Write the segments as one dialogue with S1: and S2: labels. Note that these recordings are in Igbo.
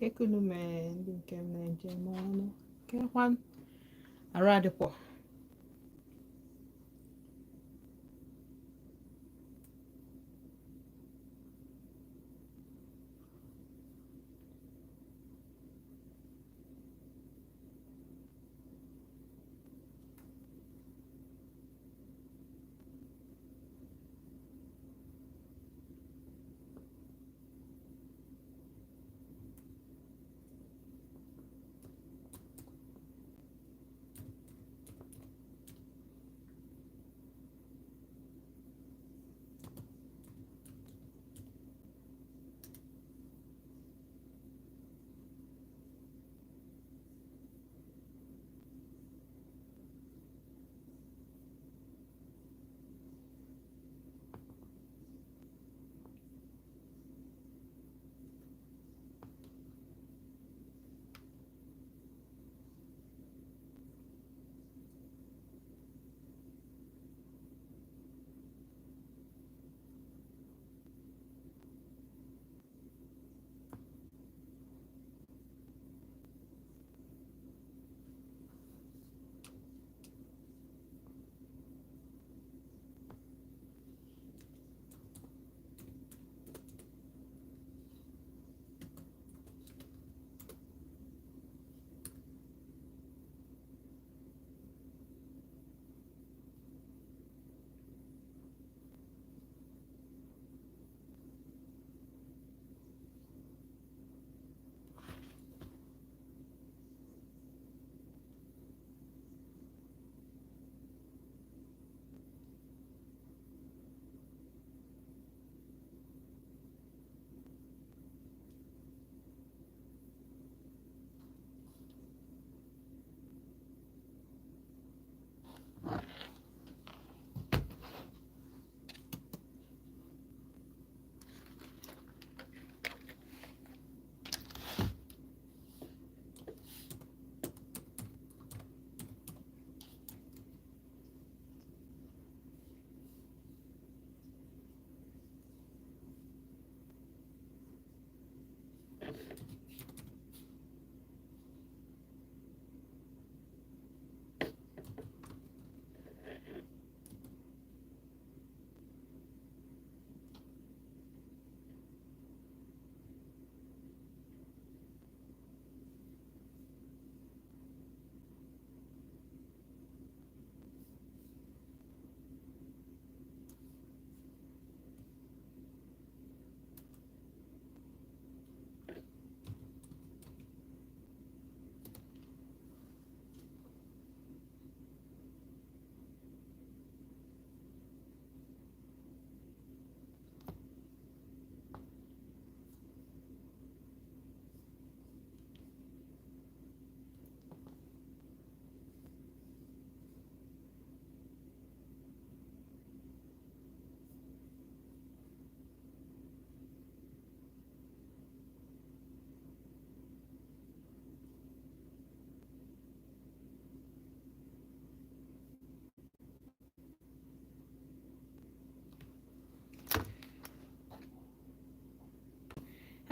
S1: Kekunu mee ndị nke m na-eje m ọnụ kekwan arụ adịkwọ.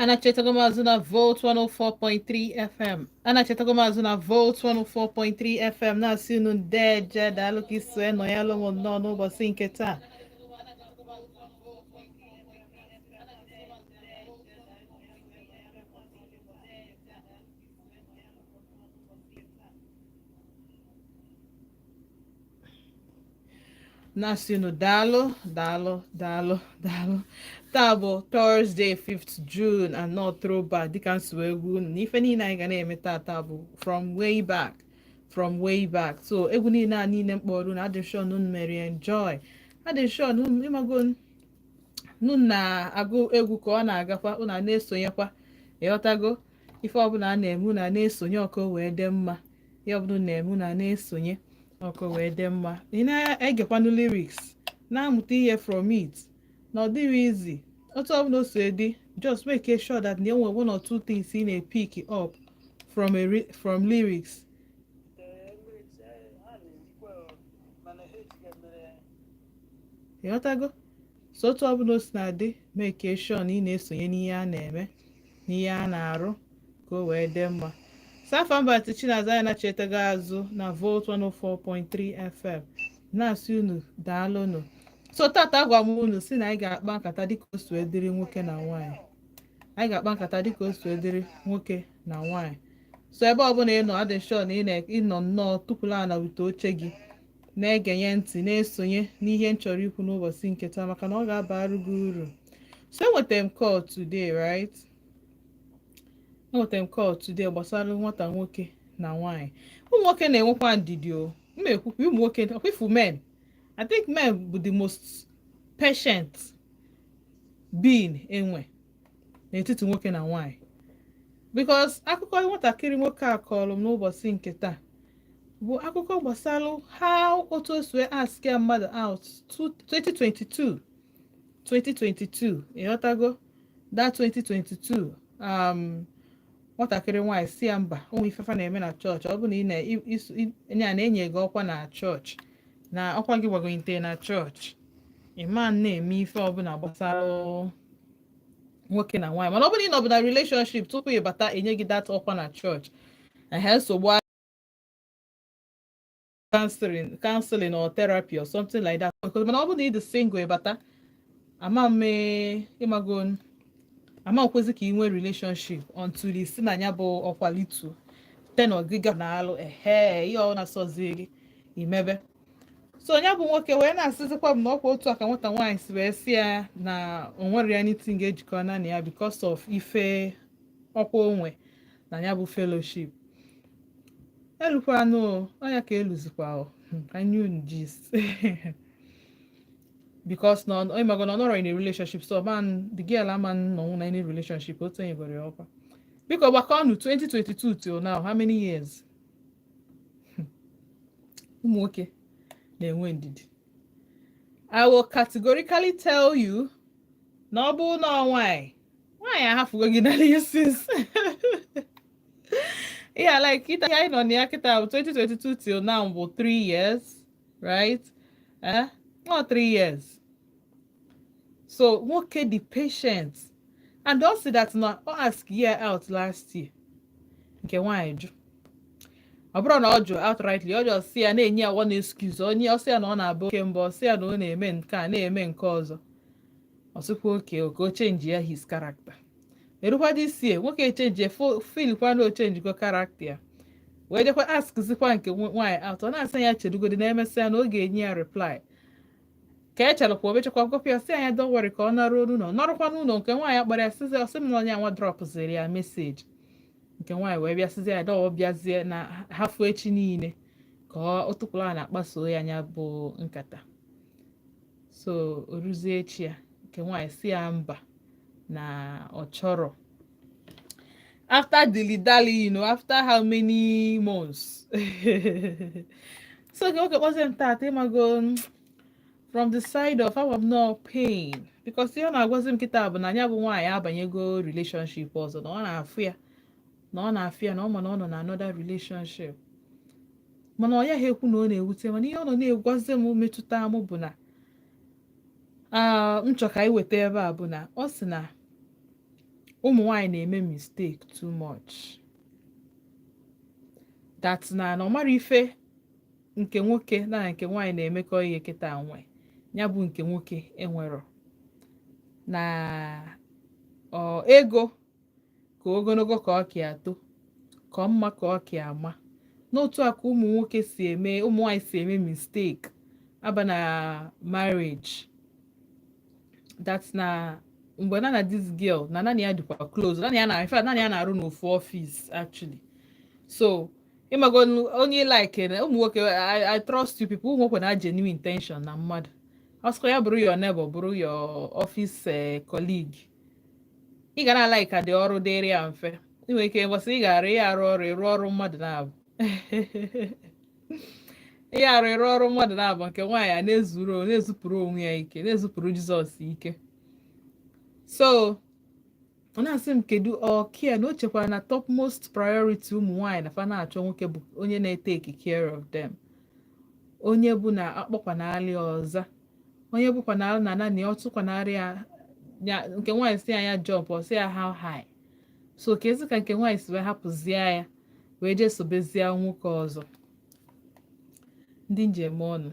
S1: Anachetago m azụ na Volt 104.3 FM. Anachetago m azụ na Volt 104.3 FM na-asị unu ndeeje, daalụ ka iso nọ ya lụ m nnọọ n'ụbọchị nke taa. Na-asị unu daalụ, daalụ, daalụ, daalụ. Taa bụ Thursday, 5th June, and not throwback dịka nsi wee gwa unu na ife niile anyị ga na-eme tata bụ from way back, from way back. So egwu niile a niile mkpọrọ unu, adị sure na unu mere enjoy, adị sure na unu ịmago unu na-agụ egwu ka ọ na-agakwa, unu a na-esonyekwa, ịghọtago ife ọbụla a na-eme unu a na-esonye ọkụ wee dị mma, ihe ọbụla unu na-eme unu a na-esonye ọkụ wee dị mma. Ị na-egekwanụ lyrics, na-amụta ihe from it, na ọ dịrị easy otu ọbụla o si dị. Just make sure that na enwe one or two things ị na-epick up from lyrics. Ịghọtago? So otu ọbụla o si na-adị, make sure na ị na-esonye n'ihe a na-eme, n'ihe a na-arụ, ka Ka o wee dị mma. Safamba Chinaza ya na-echetago azụ na Volt 104.3 FM, na-asị unu daalụnụ. So tata, agwa m unu si na anyị ga-akpa nkata dịka o si wee dịrị nwoke na nwaanyị. Anyị ga-akpa nkata dịka o si wee dịrị nwoke na nwaanyị. So ebe ọbụla ị nọ, adị sure na ị ịnọ nnọọ tụpụrụ ala wute oche gị, na-egenye ntị, na-esonye n'ihe m chọrọ ikwu n'ụbọchị nke taa, maka na ọ ga-abara gị uru. So enwetara m call today, right? Enwetara m call today gbasara nwata nwoke na nwaanyị. Ụmụ nwoke na-enwekwa ndidi o. M ekwukwa ụmụ nwoke ọkwifu. Men, I think men bụ the most patient being enwe n'etiti nwoke na nwaanyị, because akụkọ nwatakịrị nwoke a kọrọ m n'ụbọchị nke taa bụ akụkọ gbasara how otu o si wee ask ya mmadụ out 2022, 2022. Ịghọtago that 2022? Nwatakịrị nwaanyị si ya mba, ụmụ ifefa na-eme na chọọchị. Ọ bụ na ị na-enye gị ọkwa na chọọchị, na ọkwa gị gbagonyite na chọọchị, ịma na-eme ife ọbụla gbasara nwoke na nwaanyị. Mana ọ bụrụ na ị nọbụ na relationship tupu ị bata, enye gị that ọkwa na chọọchị, ehe, nsogbu. Counseling or therapy or something like that. Mana ọ bụrụ na ị dị single, ịbata, ama m ịmago, ama nkwezi ka ị nwee relationship until isi na ya bụ ọkwalitu tenọ gị ga na-alụ. Ehe, ihe ọ na-asọzi gị imebe. So onye bụ nwoke wee na-asịzikwa m na ọkwa otu a ka nwata nwaanyị si wee sị ya na o nwere anything ga-ejikọ na ya because of ife ọkwa onwe na ya bụ fellowship. Elukwanụ ọnya ka eluzikwa unu gist, because na ịmago na ọ nọrọ in a relationship. So man, the girl ama nọ na any relationship otu onye gwara ya ọkwa. Biko gbakọnụ, 2022 till now, how many years? Ụmụ nwoke na-enwe ndidi. I will categorically tell you na ọ bụrụ na nwaanyị, nwaanyị ahafụgo gị na since yeah, like kịta anyị nọ na ya kịta bụ 2022 till now bụ 3 years, right? Eh, not 3 years. So nwoke dị patient, and also that na ọ ask ya out last year, nke nwaanyị jụ. Ọ bụrụ na ọ jụ outrightly, ọ just si ya na-enye ya one excuse. Onye ọ sị ya na ọ na-abụ oke mbọ, ọ sị ya na ọ na-eme nke a, na-eme nke ọzọ. Ọ sịkwa oke ka o change ya his character. Erukwa this year, nwoke echange, feel kwa na o changego character ya, wee jekwa ask zikwa nke nwaanyị out. Ọ na-asị ya chedugodi na emesịa na ọ ga-enye ya reply. Ka e cherekwa, obechakwa gwapụ ya, sị anya don't worry, ka ọ naruo n'ụlọ, nọrọkwa n'ụlọ. Nke nwaanyị kpọrọ ya, sịzi, ọsị m na onye anwa dropụziri ya message. Nke nwaanyị wee bịa sịzi ya dọọ bịazie na hafụ echi niile ka ọ tụpụrụ a na-akpaso ya anya bụ nkata. So o ruzie echi ya, nke nwaanyị si ya mba, na ọ chọrọ. After dilly-dally, after how many months. So nke nwoke kpọzie m tata, ịmago, from the side of I'm not pain, because ihe ọ na-agwazi m kịta bụ na ya bụ nwaanyị abanyego relationship ọzọ, na ọ na-afụ ya, na ọ na-afụ ya, na ọ ma na ọ nọ na another relationship. Mana ọ ya ha ekwu na ọ na-ewute. Mana ihe ọ nọ na-egwazi m metụta m bụ na m chọ ka anyị weta ebe a bụ na ọ sị na ụmụ nwaanyị na-eme mistake too much, that na ọ mara ife nke nwoke na nke nwaanyị na-emekọ ihe kịta nwe ya bụ nke nwoke enwero na ọ ego ka ogologo ka ọ ka ato ka ọ mma ka ọ ka ama. N'otu a ka ụmụ nwoke si eme, ụmụ nwaanyị si eme mistake aba na marriage, that na mgbe na this girl na ya dịkwa close, na ya na, in fact, na ya na-arụ n'ofu office actually. So ịmago onye like na ụmụ nwoke, I trust you people. Ụmụ nwoke na genuine intention na mmadụ ọsọ ya bụrụ your neighbor, bụrụ your office colleague, ị ga na like ka dị ọrụ dịrị ya mfe. Ị nwere ike mbọsị ị ga-arụ ya, arụ ọrụ, ịrụ ọrụ mmadụ na-abụ, ihe arụ, ịrụ ọrụ mmadụ na-abụ. Nke nwaanyị a na-ezuru, na-ezupụrụ onwe ya ike, na-ezupụrụ Jizọs ike. So ọ na-asị m kedu ọkia na o chekwara na topmost priority ụmụ nwaanyị na fa na-achọ nwoke bụ onye na-etake care of them, onye bụ na akpọkwanarị ọza, onye bụkwanarị na naanị ọ tụkwanarị ya. Nke nwaanyị si ya jump, ọ sị ya how high. So ka ezi ka nke nwaanyị si wee hapụzie ya wee jee sobezie nwoke ọzọ. Ndị njem ọnụ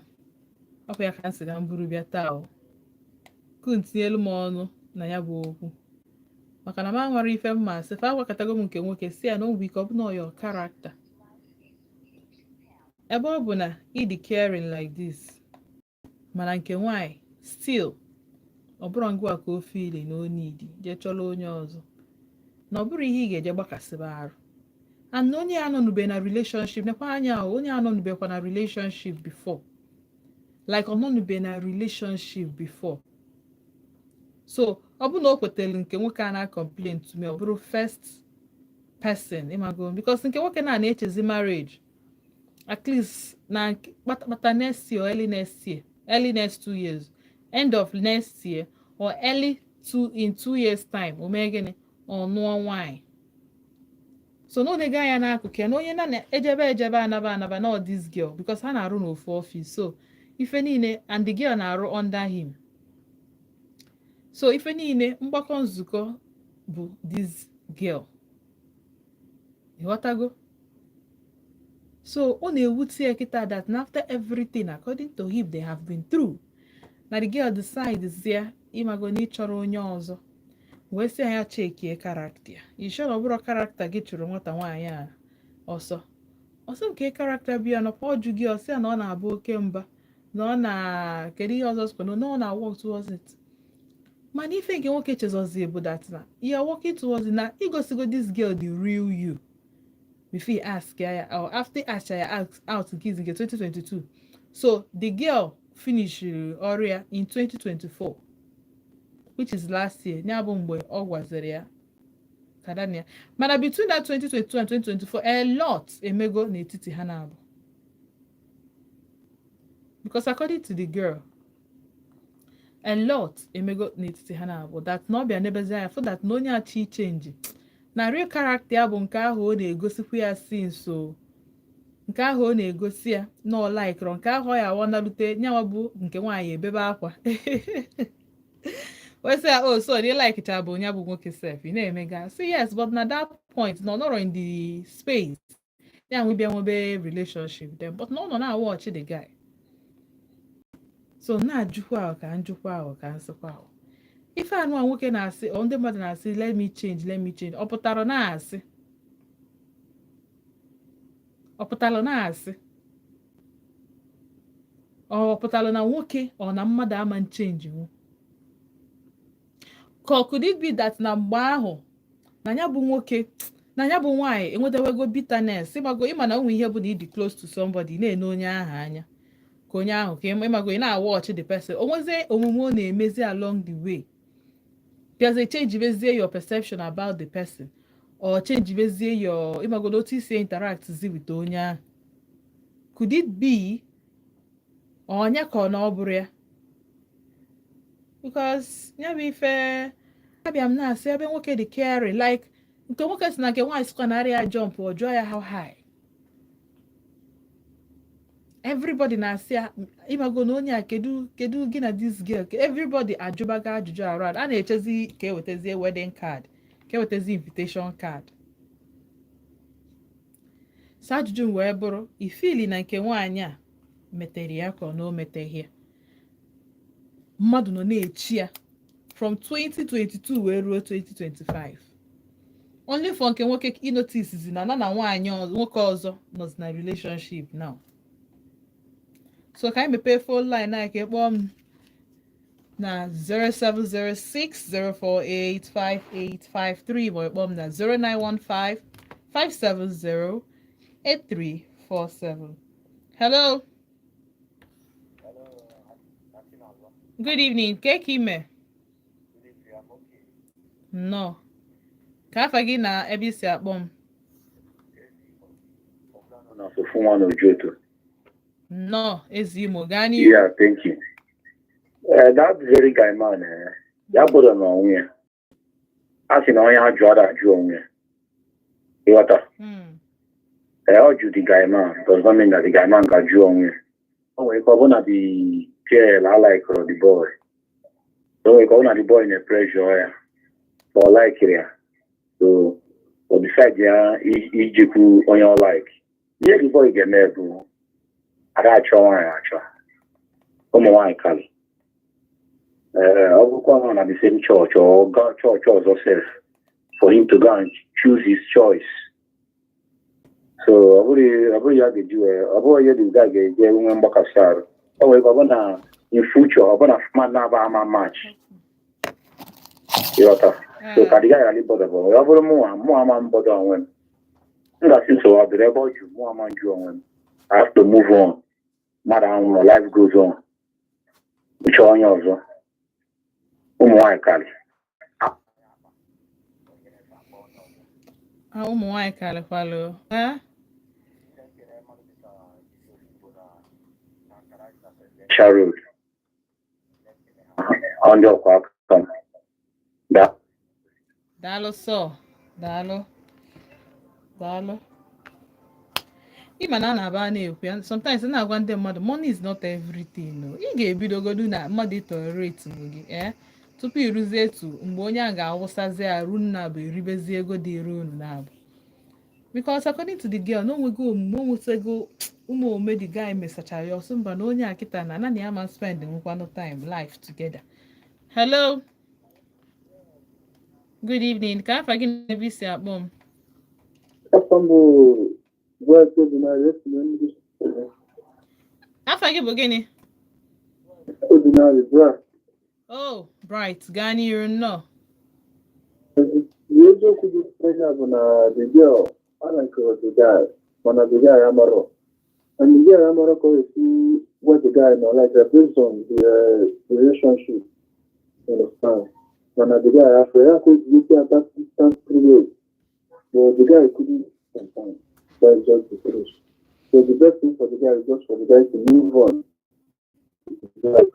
S1: ọkwa ya ka m sị ka m buru bịa taa o kun tinyelu m ọnụ na ya bụ okwu, maka na m anwara ife mma asị fa. Agwakọtago m nke nwoke si ya na o nwere ike ọ bụ na your character, ebe ọ bụ na ị dị caring like this, mana nke nwaanyị still ọ bụrụ ngwa ka o fili na o need jee chọrọ onye ọzọ, na ọ bụrụ ihe ị ga-eje gbakasịba arụ, and na onye ya anọnube na relationship, nekwa anya o, onye anọnubekwa na relationship before, like ọ nọnube na relationship before. So ọ bụ na o kwetere nke nwoke a na-complain to me, ọ bụrụ first person, ịmago, because nke nwoke na na-echezi marriage at least na kpatakpata next year or early next year, early next 2 years, end of next year or early two in 2 years time, o mee gịnị? Ọ nụọ nwaanyị. So na onega anya n'akụkụ ya na onye na ejebe ejebe, anaba anaba na this girl, because ha na-arụ n'ofu office, so ife niile, and the girl na-arụ under him, so ife niile mgbakọ nzukọ bụ this girl, ịghọtago? So ọ na-ewute ya kịta that na after everything, according to him, they have been through, na the girl decides ya, ịmago, na ịchọrọ onye ọzọ, wee sị ya chekie character ya. Ishe na ọ bụrụ character gị chụrụ nwata nwaanyị a ọsọ ọsọ, nke character bịa nọkwa ọjụ gị, ọsị ya na ọ na-abụ oke mba, na ọ na kedu ihe ọzọ sịkwa na ọ na-work towards it. Mana ife nke nwoke chezozi bụ that na you are working towards it, na igosigo this girl the real you before you ask ya, or after ask ya out nke izi nke 2022. So the girl finish ọrụ ya in 2024, which is last year, ya bụ mgbe ọ gwaziri ya ka Daniel. Mana between that 2022 and 2024, a lot emego n'etiti ha na-abụ, because according to the girl, a lot emego n'etiti ha na-abụ, that na ọ bịa n'ebezi anya for that na onye achọ ichange na real character ya bụ nke ahụ ọ na-egosikwa ya since o nke ahụ ọ na-egosi ya na ọ likeọrọ nke ahụ, ọ ya awanalute nyanwa bụ nke nwaanyị ebebe akwa wee sị ya, "Oh, so na ịlikecha bụ onye bụ nwoke sef ị na-emega?" Say yes, but na that point na ọ nọrọ in the space ya nwe bịa nwebe relationship then, but na ọ nọ na watch the guy. So na-ajụkwa ahụ ka njụkwa ahụ ka nsịkwa ahụ, ife anụ a nwoke na-asị, ọ ndị mmadụ na-asị, "Let me change, let me change," ọ pụtara na-asị, ọ pụtara na-asị, ọ pụtara na nwoke ọ na mmadụ ama nchange nwu? Ka ọ could it be that na mgbe ahụ na ya bụ nwoke na ya bụ nwaanyị enwetawego bitterness, ịmago, ịma na onwe ihe bụ na ịdị close to somebody, na-ene onye ahụ anya ka onye ahụ ka ịmago, ị na-watch the person, o nwezie omume ọ na-emezi along the way, bịazie changebezie your perception about the person, or changebezie your, ịmagodo, otu isi interact zi with onye ahụ. Could it be ọnya ka ọ na ọ bụrụ ya? Because ya bụ ife abịa m na-asị, ebe nwoke dị caring, like nke nwoke si na nke nwaanyị sịkwa narị ya jump, ọ jụọ ya how high. Everybody na-asị ya, ịmago, na onye a, kedu kedu gị na this girl? Everybody ajụbago ajụjụ around, a na-echezi ka ewetazie wedding card, ka ewetazie invitation card. So ajụjụ m wee bụrụ, ifili na nke nwaanyị a metere ya ka ọ na o meteghị ya? Mmadụ nọ na-echi ya from 2022 wee ruo 2025, only for nke nwoke inotice na na na nwaanyị nwoke ọzọ nọzi na relationship now. So ka anyị mepee phone line anyị ka ị kpọọ m na 07060485853, ma ị kpọọ m na 09155708347. Hello.
S2: Hello, Aunty Nazo.
S1: Good evening. Ke ka ime?
S2: Good evening, I'm okay.
S1: Nnọọ. Ka afa gị na ebe isi akpọ m?
S2: Na Sofu nwa n'Ojoto.
S1: Nnọọ, ezi Imo, gaa n'ihu.
S2: Yeah, thank you. That very guy man, ya gbọdọ̀ na onwe ya. A sị na onye ajụ ada ajụ onwe ya. Ịghọta?
S1: Hmm.
S2: Ọ jụ the guy man does not mean that the guy man ga-ajụ onwe ya. O nwere ike ọ bụ na the girl alikeọrọ the boy. O nwere ike ọ bụ na the boy na-pressure ya. But ọ likeiri ya. So Decide ya ijikwu onye ọ like. Ihe the boy ga-eme bụ ada achọ nwaanyị, achọ ụmụ nwaanyị karị. Ee, ọ bụkwa nọ na the same church or go church ọzọ sef for him to go and choose his choice. So ọ bụrụ ya ga-eji wee, ọ bụrụ ihe the guy ga-eji nwee mgbakasị arụ, ọ nwere ike ọ bụ na in future, ọ bụ na mmadụ na-aba ama match, ịghọta? So ka the guy ghara ịbother bụ ọ bụrụ mụnwa ama m bother onwe m. M ga-asị nsogbu adịrị ebe ọ jụ mụ ama njụ onwe m. I have to move on. Mmadụ anwụrụ, life goes on. Chọọ onye ọzọ, ụmụ nwaanyị karị.
S1: Ah, ụmụ nwaanyị karịkwalụ. Eh?
S2: Road ọ ndị ọkwa aka m da.
S1: Daalụ sọ, daalụ, daalụ. Ịma na a na-aba a na-ekwu ya sometimes, a na-agwa ndị mmadụ, money is not everything o. Ị ga-ebidogodu na mmadụ itolerate gị, ee, tupu ịrụzie etu mgbe onye a ga-awụsazi arụ nna bụ eribezi ego dịrị unu na-abụ, because according to the girl, na onwego omume, onwetago ụmụ omume the guy mesachara ya ọsọ mba na onye a kịta na naanị ya ma spend nwekwanụ time life together. Hello, good evening. Ka afa gị na ebe isi akpọ m?
S3: Afọ m bụ Bright Obinari, esi m Enugu.
S1: Afa gị bụ gịnị?
S3: Obinari Bright.
S1: Oh, Bright, gaa n'iru, nnọọ.
S3: Ihe eziokwu dị ihe a bụ na the girl alaikere the guy, mana the guy amarọ. And the girl amarọ ka ọ esi gwa the guy na ọ like her based on the relationship. You understand? Mana the guy after ya ka o ji esi ata distance period. But the guy couldn't sometimes. That's just the truth. So the best thing for the guy is just for the guy to move on. Understand?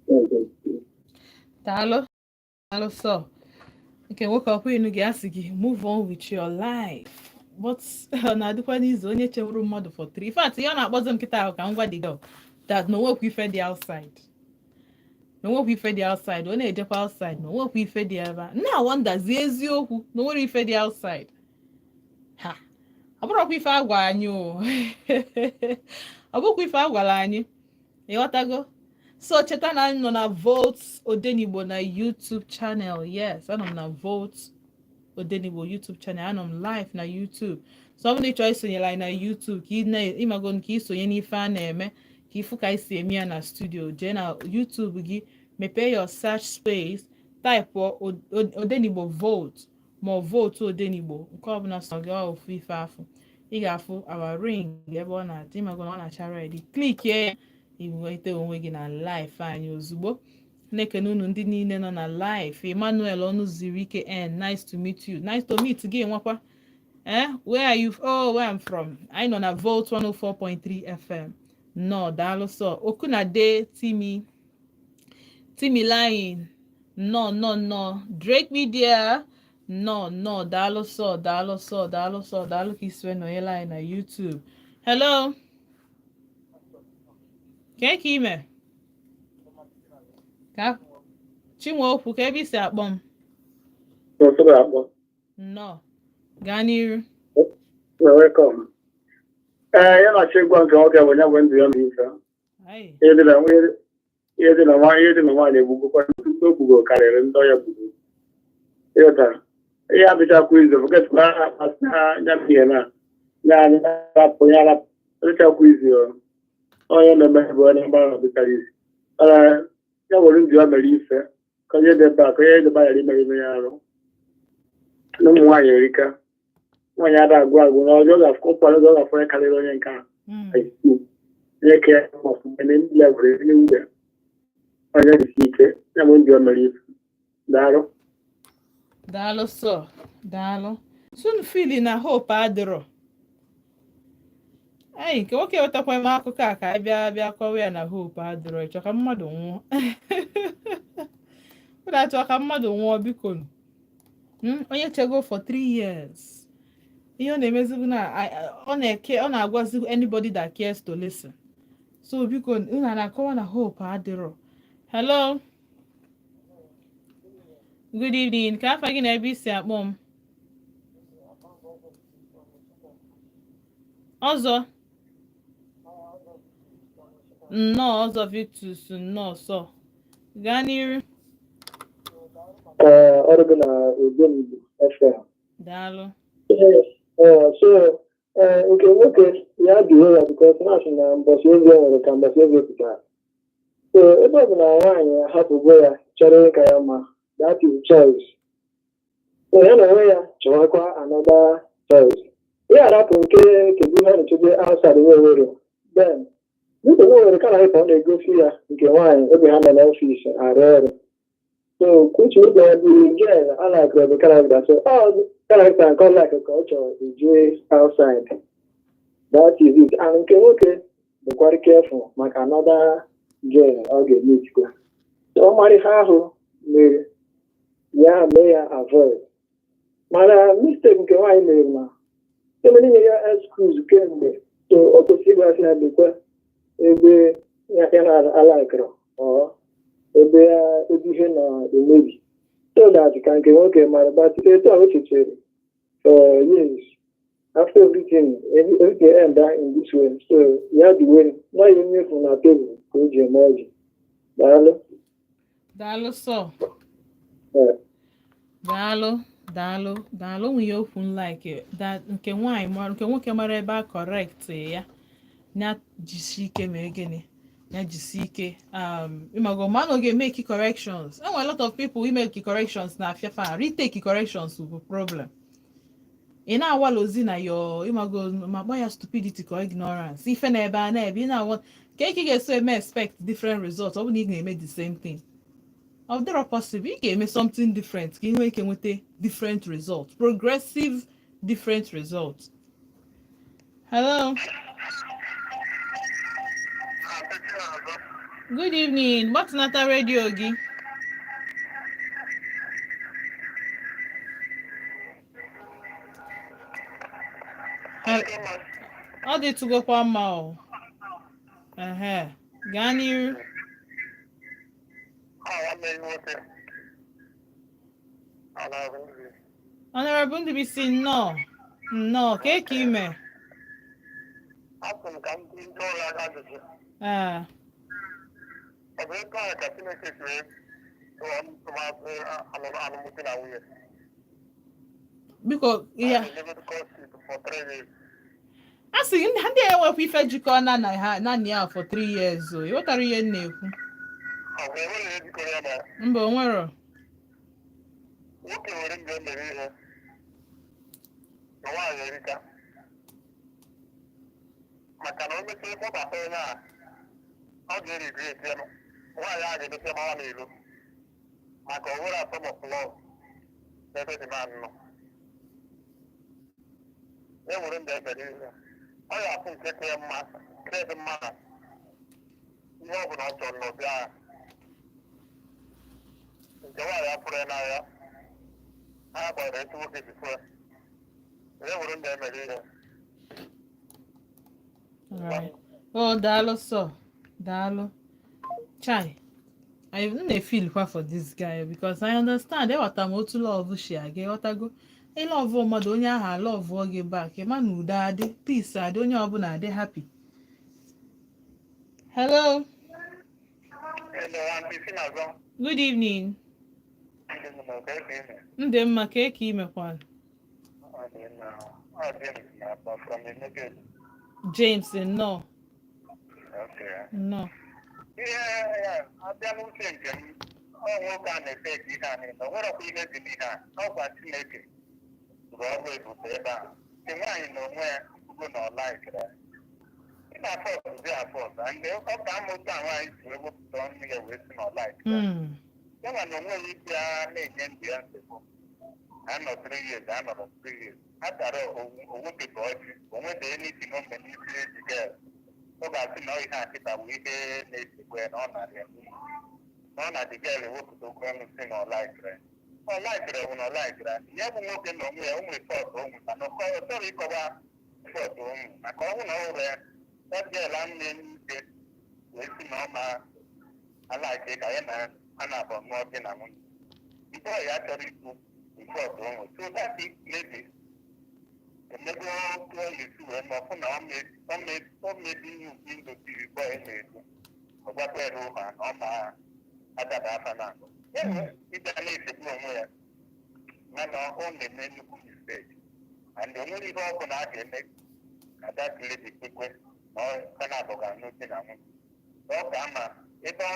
S3: That's just it.
S1: Daalụ, daalụ sọ. Nke nwoke ọkwa inu gị asị gị move on with your life, but ọ na-adịkwa n'izu onye chewuru mmadụ for three. In fact, ihe ọ na-akpọzi m nkịta ahụ ka m gwa the girl that na onwekwa ife dị outside, na onwekwa ife dị outside. Ọ na-ejekwa outside na onwekwa ife dị ebe a na wonderzi eziokwu na onwere ife dị outside ha. Ọ bụrụkwa ife agwa anyị o, ọ bụkwa ife agwara anyị, ịghọtago? So cheta na anyị nọ na Volt Odenigbo na YouTube channel. Yes, anọ m na Volt Odenigbo YouTube channel, anọ m live na YouTube. So ọ bụrụ na ị chọrọ isonyere anyị na YouTube ka ị na-ịmago ka isonye n'ife a na-eme, ka ịfụ ka anyị si eme ya na studio, jee na YouTube gị, mepee your search space, type Odenigbo Volt ma ọ Volt Odenigbo, nke ọbụla sọ gị, ọ ofu ife afụ. Ị ga-afụ our ring ebe ọ na-adị, ịmago na ọ na-acha red. Clickie ya, ị nweta onwe gị na live anyị ozugbo. Na-ekene unu ndị niile nọ na live. Emmanuel ọnụ ziri ike n, nice to meet you. Nice to meet gị nwakwa. Eh, where are you? Oh, where I'm from? Anyị nọ na Volt 104.3 FM. Nnọọ, daalụ sọ. Okunade Timi, Timi Line, nnọọ, nnọọ, nnọọ. Drake Media, nnọọ, nnọọ, daalụ sọ, daalụ sọ, daalụ sọ, daalụ ka isi wee nọnyere anyị na YouTube. Hello, kee ka ime ka Chinwe okwu ka ebe isi akpọ m?
S3: N'ụtụtụ akpọ.
S1: Nnọọ, gaa n'iru.
S3: You're welcome. Ee, ya na-achọ ịgwa nke nwoke bụ ya bụ ndụ ya na ife.
S1: Ayi.
S3: Ihe dị na nwaanyị egbugokwa ndị o gbugo karịrị ndị ọya gbugbo. Ịghọtara? Ihe adịchakwa izu forgetkwa akpasị ya bụ ihe na ya anyị rapụ ya rapụ adịchakwa izu o. Onye na-eme bụ onye mgbara ọdịchara isi. Ee, ya were ndụ ya mere ife ka onye debe a ka onye debe ghara imere ime ya arụ. Na ụmụ nwaanyị erika. Nwaanyị ada agwụ agwụ na ọjọọ ga-afụ ụkwara ọ ga-afụ onye karịrị onye nke a. Onye ka ya ọfụma na ndị level anywhere. Onye dịsi ike ya bụ ndị o mere ife. Daalụ.
S1: Daalụ sọ, daalụ. Soon feel na hope adịrọ. Anyị nke nwoke wetakwa m akụkọ a ka anyị bịa bịa kọwa ya na hope adịrọ. Ịchọ ka mmadụ nwụọ? Ụlọ achọ ka mmadụ nwụọ, biko nụ. Onye chego for 3 years, ihe ọ na-emezi bụ na ọ na-eke, ọ na-agwazi anybody that cares to listen. So biko, unu a na-akọwa na hope adịrọ. Hello, good evening. Ka afa gị na ebe isi akpọ m? Ọzọ nnọọ, ọzọ Victus, nnọọ sọ, gaa n'iru.
S4: Ee, ọrụ gị na Odenigbo FM.
S1: Daalụ.
S4: Ee, so ee, nke nwoke ya duwe ya because na-asị na mbọsị eze nwere ka mbọsị eze pụtara. So ebe ọ bụ na nwaanyị ahapụgo ya chọrọ ịka ya mma, that is choice. So ya na onwe ya chọwakwa another choice. Ya arapụ nke kedu ha na-echebe outside nwe Owerri. Then nwute nwe Owerri ka na ọ na-egosi ya nke nwaanyị oge ha nọ n'ọfịs arụ ọrụ. So which means that the girl I like the character. So all the character nke ọ like ka ọ chọrọ ije outside. That is it. And nke nwoke bụkwara careful maka another girl ọ ga-emetikwa. So ọ mara ihe ahụ mere ya mee ya avoid. Mana mistake nke nwaanyị mere na emere inye ya excuse kemgbe. So o kwesịrị ịgwa ya lekwa ebe ya na-alaikọrọ ọ ebe ya ebe ihe na-emebi so that ka nke nwoke mara, but etu a o chechere for years, after everything end in this way. So ya dị way na ihe mmefu na tebụl ka o ji eme ọjị. Daalụ.
S1: Daalụ sọ.
S4: Ee.
S1: Daalụ, daalụ, daalụ. Onwe ya okwu m like that nke nwaanyị mara nke nwoke mara ebe a correct ya, ya jisi ike mee gịnị, ya jisi ike ịmago ma na ọ ga-emeki corrections. Enwere a lot of people imeki corrections na afiafa retake corrections bụ problem. Ị na-awalozi na yo ịmago ma gba ya stupidity ka ignorance ife na ebe a na-ebe ị na-awa ka ị ga-eso eme expect different results. Ọ bụ na ị ga-eme the same thing, ọ dịrọ possible. Ị ga-eme something different ka ị nwee ike nweta different result, progressive different result. Hello, good evening. Gbatịnata redio gị. Ọ dịtụgokwa mma o. Ehe, gaa n'iru. Honorable Ndubisi, nnọọ, nnọọ. Ka eke ime?
S5: Asị m ka ndị ọrụ aka ajụjụ.
S1: Ee.
S5: Ọ bụ ebe a ka Chineke si wee tụọ ntụmatụ alụmdi na nwunye?
S1: Biko ya.
S5: A na-emegodu courtship for 3 years.
S1: A sị ndị ndị a enwekwa ife jikọ na ha naanị ya for 3 years o. Ịghọtara ihe m na-ekwu?
S5: Ọ bụ enweghị ihe jikọrọ ya na
S1: Mba, o nwero.
S5: Nwoke nwere mgbe o mere ihe na nwaanyị erika maka na o mechie kpọbata onye a, ọ ga-erigret ya. Nwaanyị a ga-emechi gbawa n'ilo maka o nwere atom of love n'ebe dị man nọ. E nwere mgbe e mere ihe ọ ya afụ nke ka ya mma, nke dị mma na ihe ọ bụla ọ chọrọ n'obi agha nke nwaanyị afụrụ ya n'anya ha gbara etu nwoke si fụ ya. E nwere mgbe e mere ihe.
S1: Alright. Oh, daalụ sọ. Daalụ. Chai. I even dey feel kwa for this guy because I understand. Ewata m otu love shi aga, ịghọtago. Ị love mmadụ, onye ahụ alọvụọ gị back, ịma na udo adị, peace adị, onye ọbụla adị happy. Hello.
S5: Hello, Aunty Sinazọ.
S1: Good evening.
S5: Ndị m na ka esi ime.
S1: M dị mma, ka eke imekwa?
S5: Ọ dị mma. Ọ James na-akpọ from Enugu.
S1: James, nnọọ.
S5: Okay.
S1: Nnọọ.
S5: Ihe ya abịa n'uche nke m, ọ nwoke a na-ete ka ihe a niile, o nwerekwa ihe dị n'ihe a, ọkwa Chineke rụrụ ọrụ ebube ebe a. Nke nwaanyị na onwe ya kwugo na ọ laikere ya. Ị na-afọ ọzụzi afọ ọzọ, ndị ọ ka ama otu a nwaanyị si wee wepụta ọnụ ya wee sị na ọ laikere ya. Ya nwa na onwe ya ịbịa na-enye ndụ ya nsogbu. Anọ 3 years, anọrọ 3 years. A tara owepụta ọjị, onwebe anything o mere n'isi ezi girl. Ọ ga-asị na ọ ihe a kịta bụ ihe na-esogbu ya na ọ narị ya na ọ na the girl ewepụta okwu ọnụ si na ọ laikere. Ọ laikere bụ na ọ laikere. Ya bụ nwoke na onwe ya, o nwere fault o nwere, mana ọ chọrọ ịkọwa fault o nwere maka ọ hụ na ọ hụrụ ya that girl ahụ na-enye ike wee sị na ọ ma alaike ka ya na ha na-abụ nụọ di na nwunye. Nke ọ ya chọrọ ikwu nke ọzọ o nwere. So that is maybe Emego otu ọ ga-esi wee mee ọfụ na ọ mebi ndụ tiri boy na-edu. Ọ gwakwa ya ụha na ọ ma adaba afa na ịbịa na-echegbu onwe ya, mana ọ na-eme nnukwu mistake, and o nwere ihe ọ bụla a ga-eme ka that lady kwekwe na ọ ka na-abụ ga-anụ di na nwunye. Ọ ka ama ebe ọ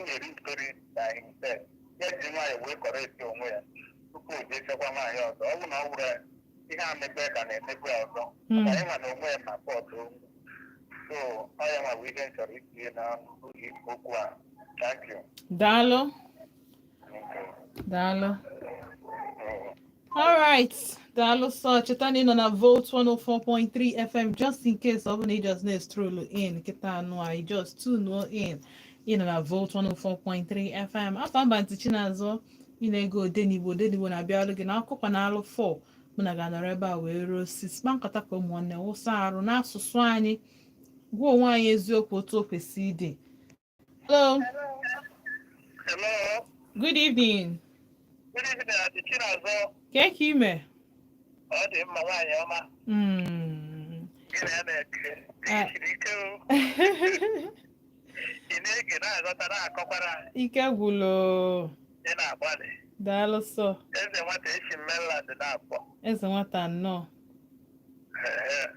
S5: na-eri ntori na himself, ya ji nwayọọ wee correct onwe ya tupu o jee chekwa nwaanyị ọzọ. Ọ bụ na ọ wụrụ ya, ihe a mekpe ka na-emekwe ya ọzọ, maka ịnwa na onwe ya ma pọtụ. So ọ ya nwa bụ ihe m chọrọ itinye na okwu a. Thank you.
S1: Daalụ.
S5: Okay.
S1: Daalụ. All right. Daalụ sọ. Cheta na ị nọ na Volt 104.3 FM, just in case ọ bụ na ị just na-stroll in kịta anụ a, ị just tune in. Ị nọ na Volt 104.3 FM. Afọ mba ntị Chinazụ, ị na-ege Odenigbo. Odenigbo na-abịalụ gị na akụkwa na alụ 4. Mụ na ga-anọrọ ebe a wee ruo 6, kpa nkata ka ụmụ nwanne, wụsa arụ n'asụsụ anyị, gwa onwe anyị eziokwu otu o kwesị ịdị. Hello.
S5: Hello.
S1: Good evening.
S5: Good evening, Aunty Chinazụ.
S1: Kee ka ime?
S5: Ọ dị mma, nwaanyị ọma. Gị na ya na-eke.
S1: Eh.
S5: Siri ike o. Ị na-ege, na-aghọta, na-akọkwara anyị.
S1: Ike gwụlụ.
S5: Ị na-agbalị.
S1: Daalụ sọ.
S5: Eze nwata esi mainland na-akpọ.
S1: Eze nwata, nnọọ.
S5: Ee.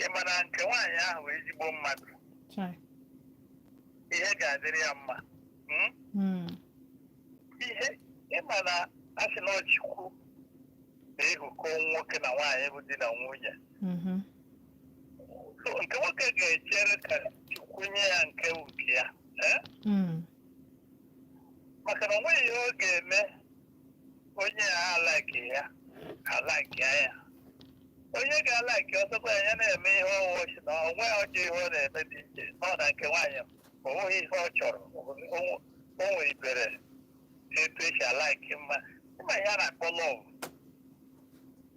S5: Ị ma na nke nwaanyị ahụ bụ ezigbo mmadụ.
S1: Chai.
S5: Ihe ga-adịrị ya mma. Ihe ị ma na a sị na Chukwu na-ehukọ nwoke na nwaanyị bụ di na nwunye. So nke nwoke ga-echere ka Chukwu nye ya nke bụ nke ya. Eh? Maka na o nweghị ihe ọ ga-eme onye a alike ya, alike ya. Onye ga-alike ọsọkwa ya, ya na-eme ihe ọwụ si na onwe ọjọọ, ihe ọ na-eme dị iche nọ na nke nwaanyị, o nweghị ihe ọ chọrọ. O nwere ibere etu esi alike mma. Ịma ihe a na-akpọ love,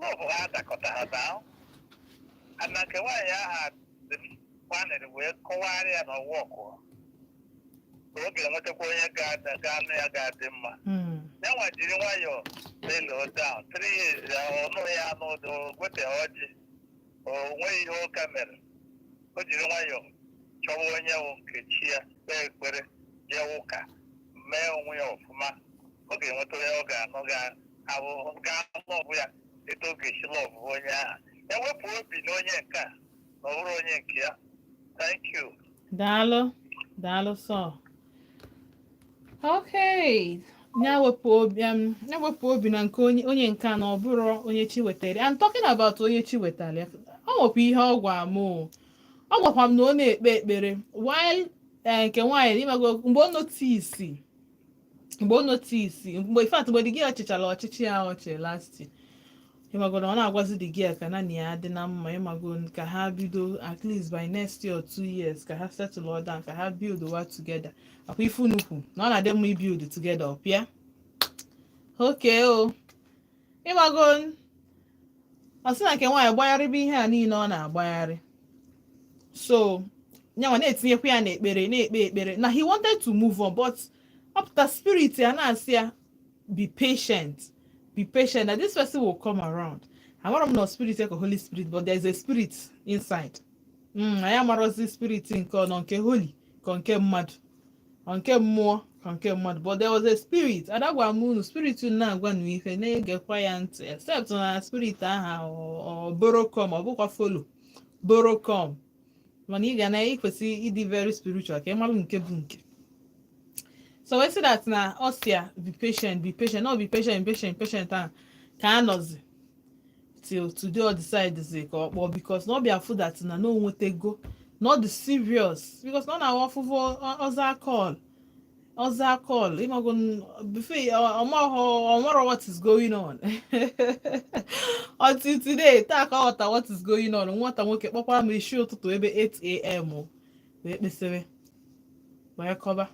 S5: love ha dakọta ha daa na nke nwaanyị ahụ dị gbanịrị wee kọwara ya na ọwa ọkụ na ọ ga-enwetakwa onye ga-anụ ya, ga-adị mma. Ya nwa jiri nwayọọ mellow down. 3 years ya ọ nụghị ya n'ụdị o ọjị, o nweghị ihe ụka mere. O jiri nwayọọ chọwa onye wụ nke chi ya, kpee ekpere, jee ụka, mee onwe ya ọfụma. Ọ ga-enweta onye ọ ga-anụ, ga-abụ ga-love ya etu ọ ga-esi love onye ahụ. Ewepụ obi na onye nke a na ọ bụrụ onye nke ya. Thank you.
S1: Daalụ, daalụ sọ. Okay, ya wepụ obi, ya wepụ obi na nke onye, onye nke a na ọ bụrụ onye chi wetara. I'm talking about onye chi wetara ya. Ọ nwekwa ihe ọ gwa m o. Ọ gwakwa m na ọ na-ekpe ekpere while nke nwaanyị, ịmago, mgbe o notice, mgbe, in fact, mgbe the girl chịchara ọchịchị ya ọchị last year, ịmago na ọ na-agwazi the girl ka naanị ya dị na mma, ịmago, ka ha bido at least by next year or 2 years, ka ha settle all down, ka ha build ụwa together. Akwa ife nnukwu na ọ na-adị mma ibuild together ọpịa. Okay o, ịmago, ọ sị na nke nwaanyị gbagharịba ihe a niile ọ na-agbagharị, so nyanwa na-etinyekwa ya n'ekpere, na-ekpe ekpere na he wanted to move on, but ọ pụta spirit ya na-asị ya, "Be patient, be patient, that this person will come around." Amara m na spirit ya ka Holy Spirit, but there is a spirit inside. Anyị amarozi spirit nke ọ nọ, nke holy ka nke mmadụ, ọ nke mmụọ ka nke mmadụ, but there was a spirit. Ada gwara m unu, spirit unu na-agwa nu ife, na-egekwa ya ntị, except na spirit aha ọ borrow come, ọ bụkwa follow borrow come, mana ị ga na ịkwesị ịdị very spiritual ka ị malụ nke bụ nke. So we say that na ọsịa, "Be patient, be patient," no, be patient, patient, patient ahụ ka a nọzi till today. Ọ decide ka ọ kpọọ because na ọ bịa fụ that na o nwetego na ọ dị serious, because na ọ na-awa ọfụfụ ọza call, ọza call, ịmago, before ọmahọ ọmarọ what is going on until today. Taa ka ọ ghọta what is going on. Nwata nwoke kpọkwara m isi ụtụtụ ebe 8 a.m. o, wee kpesịrị wee kọba.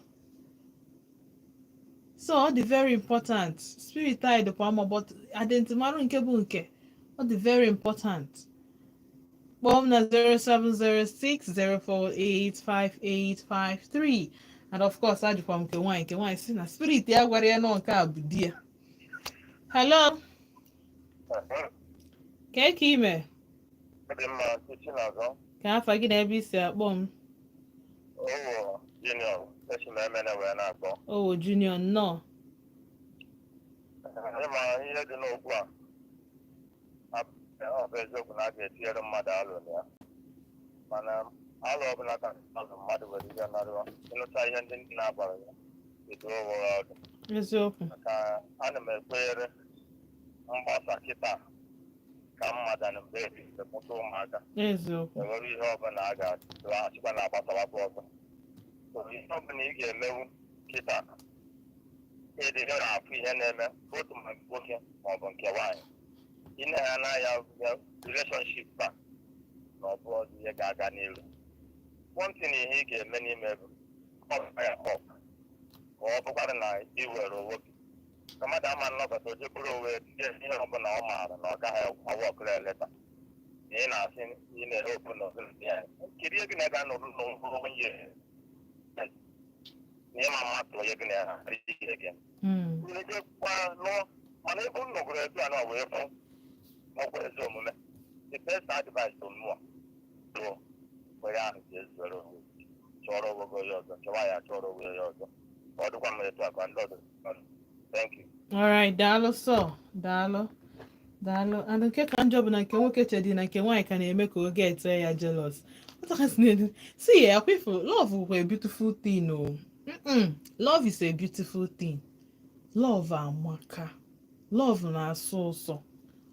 S1: So ọ dị very important. Spirit anyị dịkwa mma, but adịntịmarụ nke bụ nke ọ dị very important. Kpọọ m na 07060485853. And of course, ajụkwa m nke nwaanyị. Nke nwaanyị si na spirit ya gwara ya nọ nke a bụ di ya. Hello. Kee ka ime?
S5: Dị mma, Chinazọ.
S1: Ka afa gị na ebe isi akpọ m?
S5: Owo Junior, esi m Emene wee na-akpọ.
S1: Owo Junior, nnọọ.
S5: Ịma ihe dị n'okwu a, ọ bụ eziokwu na a ga-etinyere mmadụ alụ na ya, mana alụ ọbụla ka alụ mmadụ nwere ike narụọ ịnụcha ihe ndị nna gwara ya edo onwe ya ọdụ. Maka ana m ekwenyere mgbasa kịta ka mmadụ na mgbe ebite mụta ụmụaka. Enwere ihe ọbụla a ga-achịkwa na agbasawakwa ọzọ. So ihe ọbụla ị ga-emewu kịta, ịdị na-afụ ihe na-eme otu ma nke nwoke maọbụ nke nwaanyị, ị na ya n'anya relationship a na ọ bụ ọzọ ihe ga-aga n'iru. One thing ihe ị ga-eme n'ime bụ ọ ya ọp ka ọ bụkwara na ị were onwe gị ka mmadụ ama nnọkọta o jekwuru onwe ya tinye ihe ọbụla ọ maara na ọ gaghị awa ọkụrụ eleta na ị na-asị ị na-ehopu na ọbụla ya kedu ihe gị na ga nọrụ n'ụlọ onye na ịma mmadụ onye gị na ya ihe gị kwa lụọ. Mana ebe m nọgoro etu a na wee fụ ọkwa ezi omume, the best advice to mụa bụ onye ahụ ga-ezuere onwe gị, chọrọ onwe gị onye ọzọ, chọwa ya, chọrọ onwe ya ọzọ. Ọ dịkwa mma etu a ka ndị ọzọ. Thank you.
S1: Alright, daalụ sọ, daalụ, daalụ. And nke ka njọ bụ na nke nwoke chedi na nke nwaanyị ka na-eme ka oge ete ya jealous. See, yeah, akwifu, love bụ a beautiful thing o. Love is a beautiful thing. Love amaka. Love na-asọ ụsọ.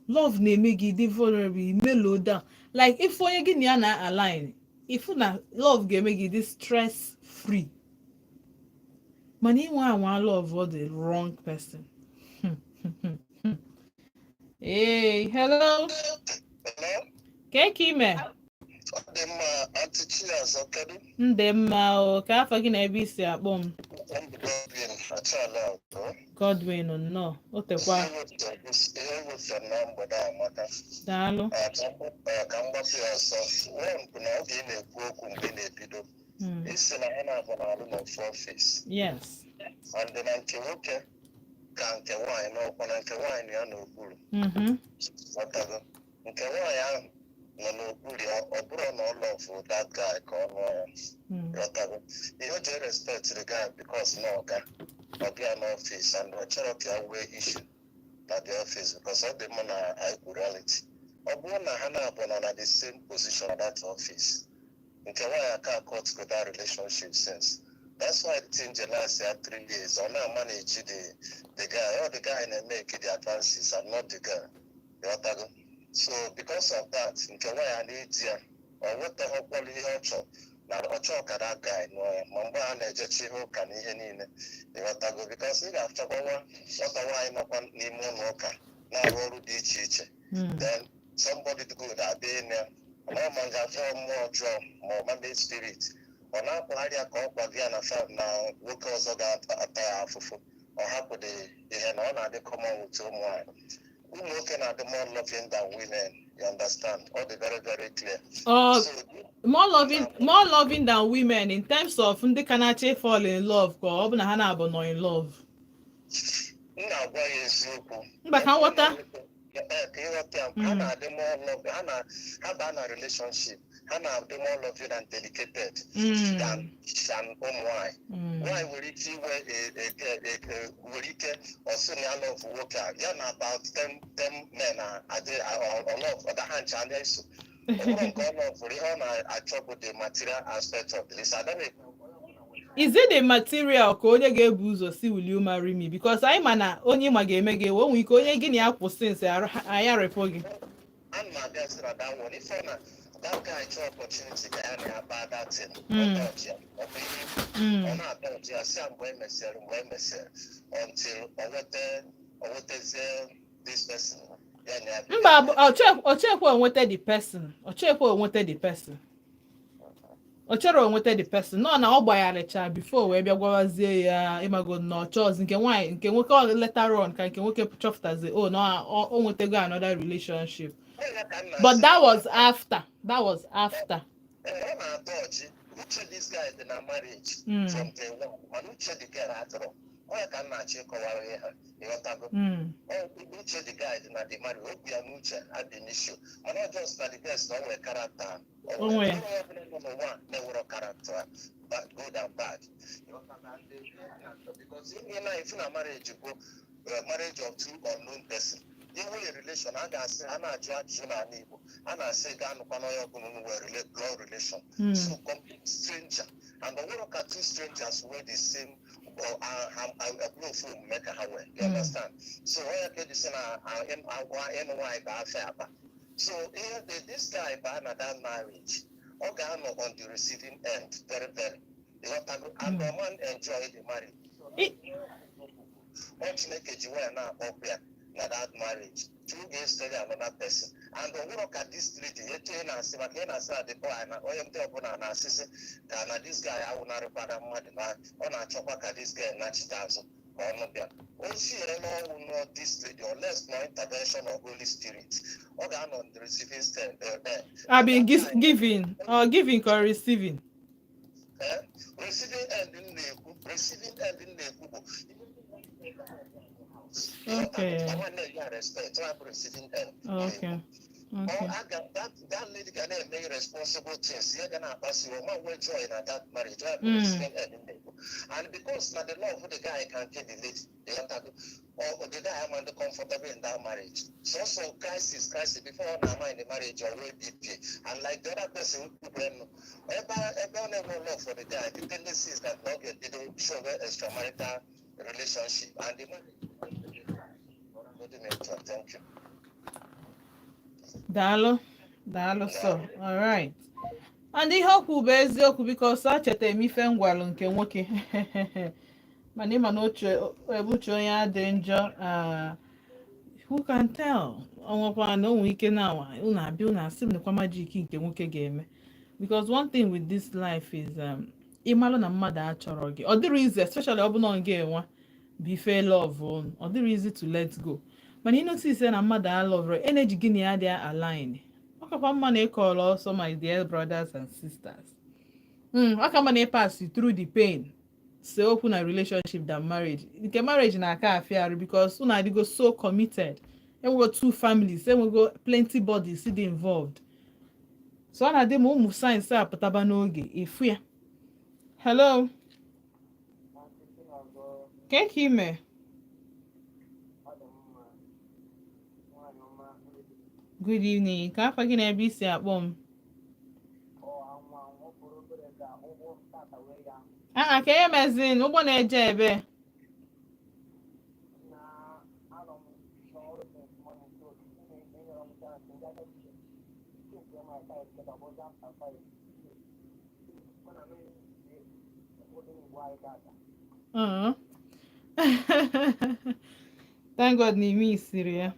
S1: Love na-eme gị dị vulnerable, mellow down. Like if onye gị na ya na-align, ifu na love ga-eme gị dị stress free. Mana inwe anwa love ọ the wrong person. Hey, hello.
S5: Hello?
S1: Kee ka ime?
S5: Ọ dị mma, Aunty Chinazọ, kedu?
S1: Ndị mma o, ka afọ gị na ebe isi akpọ m?
S5: M bụ Godwin Achala ụtọ.
S1: Godwin, nnọọ. O tekwa.
S5: Ihe wefere na mgbede a maka
S1: Daalụ.
S5: Ka m gbapụ ya ọsọ. One bụ na oge ị na-ekwu okwu mgbe ị na-ebido, isi na ha na-abụ na-alụ n'ofu office.
S1: Yes.
S5: And na nke nwoke ka nke nwaanyị n'ọkwa na nke nwaanyị ya n'okpuru. Ghọtago? Nke nwaanyị ahụ nọ n'okpuru ya, ọ bụrụ na ọ love that guy ka ọ lụọ ya. Ghọtago? Ihe o ji respect the guy because na ọga ọ bịa n'office and ọ chọrọ ka ya nwee issue na the office, because ọ dị mma na anyị kwuru reality. Ọ bụrụ na ha na-abụ nọ na the same position at that office, nke nwaanyị aka cut go that relationship since. That's why the thing ji last ya 3 years. Ọ na-amanage the guy. All the guy na-emeke the advances and not the girl. Ghọtago? So because of that, nke nwaanyị a na-edi ya, ọ nwetaghịkwala ihe ọ chọrọ na ọ chọọ ka that guy nụọ ya ma mgbe a na-ejechi ihe ụka na ihe niile. Ịghọtago? Because ị ga-achọkwa nwa nwata nwaanyị nọkwa n'ime ụlọ ụka na-arụ ọrụ dị iche iche, then somebody good abịa ịnụ ya, ọ ma ga-afụ mmụọ ọjọọ ma ọ mame spirit, ọ na-akwagharị ya ka ọ kwago ya na na nwoke ọzọ ga-ata ya afụfụ. Ọ hapụdị ihe na ọ na-adị common with ụmụ nwaanyị. Ụmụ nwoke na-adị more loving than women, you understand? Ọ dị very very clear. So
S1: More loving than women in terms of ndị ka na-achọ fall in love, ka ọ bụ na ha na-abụ nọ in love?
S5: M na-agwa ya eziokwu.
S1: Mba, ka m ghọta.
S5: Ee, ka ịghọta ya, ha na-adị more loving. Ha na ha baa na relationship, ha na-adị more loving and dedicated than ụmụ nwaanyị. Nwaanyị nwere ike inwe nwere ike ọsị na ya love nwoke a, ya na about 10 men adị ọ love ọda ha ncha na-eso. Ọ bụrụ nke ọ loveụrụ, ihe ọ na-achọ bụ the material aspect of this. Ada na-ekwu.
S1: Is it the material ka onye ga-ebu ụzọ si, "Will you marry me?" Because anyị ma na onye ma ga-eme gị, o nwere ike onye gị na ya kwụsị nsị ayarịpụ gị.
S5: Ana m abịazi na that one. Ife na that guy chọọ opportunity ka ya na ya kpaa that thing, ọ dọji ya, ọ bụ ihe ikwu. Ọ na-adọji ya, si ya mgbe e mesịrị, mgbe e mesịrị, until ọ nweta, ọ nwetazie this person ya na ya bido.
S1: Mba, ọ chekwa onweta the person, ọ chekwa onweta the person, ọ chọrọ onweta the person nọ na ọ gbagharịcha before wee bịa gwawazie ya. Ịmago na ọ chọọzi nke nwaanyị, nke nwoke ọ later on ka nke nwoke chọpụtazi o na o nwetago another relationship.
S5: Ọ ya ka m na-asị.
S1: But that was after, that was after.
S5: Ee, ọ na-adọji. Uche this guy dị na marriage from day one, mana uche the girl adịrọ. Ọ ya ka m na-achọ ịkọwara ihe ha, ịghọtago? Uche the guy dị na the marriage, okwu ya n'uche adị n'issue, mana ọ just na the best na o nwere character.
S1: O nwere.
S5: Onye ọbụla nọ n'ụwa na-enwero character, good and bad, because ihe na ifu na marriage bụ marriage of two unknown person. Inwe relation, a ga-asị a na-ajụ ajụjụ n'ala Igbo, a na-asị gaa nụkwa n'onye ọbụla unu nwere blood relation. So complete stranger, and ọ nwere ka two strangers nwee the same ebụrụ ofu omume ka ha nwee, you understand? So onye ka eji sị na agwa ịnụ nwaanyị bụ afọ akpa. So ihe this guy baa na that marriage, ọ ga-anọ on the receiving end very very, ịghọtago? And the man enjoy the marriage. Ọ Chineke ji nwayọ na-akpọkwu ya na that marriage. Chukwu ga-esere another person, and ọ nwụrụ ka this lady etu ị na-asị, maka ị na-asị na the boy na onye ndị ọbụla na-asịsị ka na this guy awụnarịkwana mmadụ, na ọ na-achọkwa ka this guy nachite azụ ka ọnụ bịa o siere n'ọnwụ nụọ this lady, unless no intervention of Holy Spirit, ọ ga-anọ on the receiving stand there.
S1: Abi giving or giving or receiving?
S5: Eh? Receiving end m na-ekwu, receiving end m na-ekwu bụ nwanne ya respect ọ bụ receiving end. That lady ga na-eme irresponsible things, ya ga na-akpasu iwe, ma nwee joy na that marriage. Ọ bụ receiving end m na-ekwu, and because na the love the guy can kill the lady, ịghọtago? Or the guy ama ndị comfortable in that marriage. So crisis, crisis before ọ na-ama in the marriage, or nwee BP, and like the other person kwukwere nụ ebe ebe ọ na-enwe love for the guy, the tendency is that na ọ ga-ebido show extramarital relationship and the marriage. Thank you.
S1: Daalụ, daalụ. So alright, and ihe okwu bụ eziokwu, because a cheta m ife ngwalụ nke nwoke, mana ịma na uche ebuche onye adị njọ. Ah, who can tell? Ọnwekwa na o nwere ike na unu abịa, unu asị m nekwa magic nke nwoke ga-eme, because one thing with this life is ịmalụ na mmadụ achọrọ gị, ọ dịrị easy, especially ọ bụ na ọ ga-enwe bụ ife love unu, ọ dịrị easy to let go. Mana ị notice na mmadụ alọvụrụ, energy gị na ya dị align, ọ kakwa mma na ịkọrọ ọsọ, my dear brothers and sisters. Ọ ka mma na ịpass through the pain, see okwu na relationship than marriage. Nke marriage na-aka afịa arụ because unu adịgo so committed, enwego two families, enwego plenty bodies dị involved, so ọ na-adị ma ụmụ signs a pụtaba n'oge efu ya. Hello, ke ka ime?
S4: Ọ dị mma, nwaanyị ọma.
S1: Good evening. Ka afa gị na ebe isi akpọ m?
S4: Ọ anwụ anwụ fọrọ obere ka ụgbọ tata wee ya.
S1: Aa, ka ihe mezin ụgbọ na-eje ebe?
S4: Na anọ m n'ọrụ since morning, so enyere m chance ndị aka check my time kịta bụ after 5 mana m ụfọdụ Igbo anyị tata.
S1: Thank God na ime isiri ya.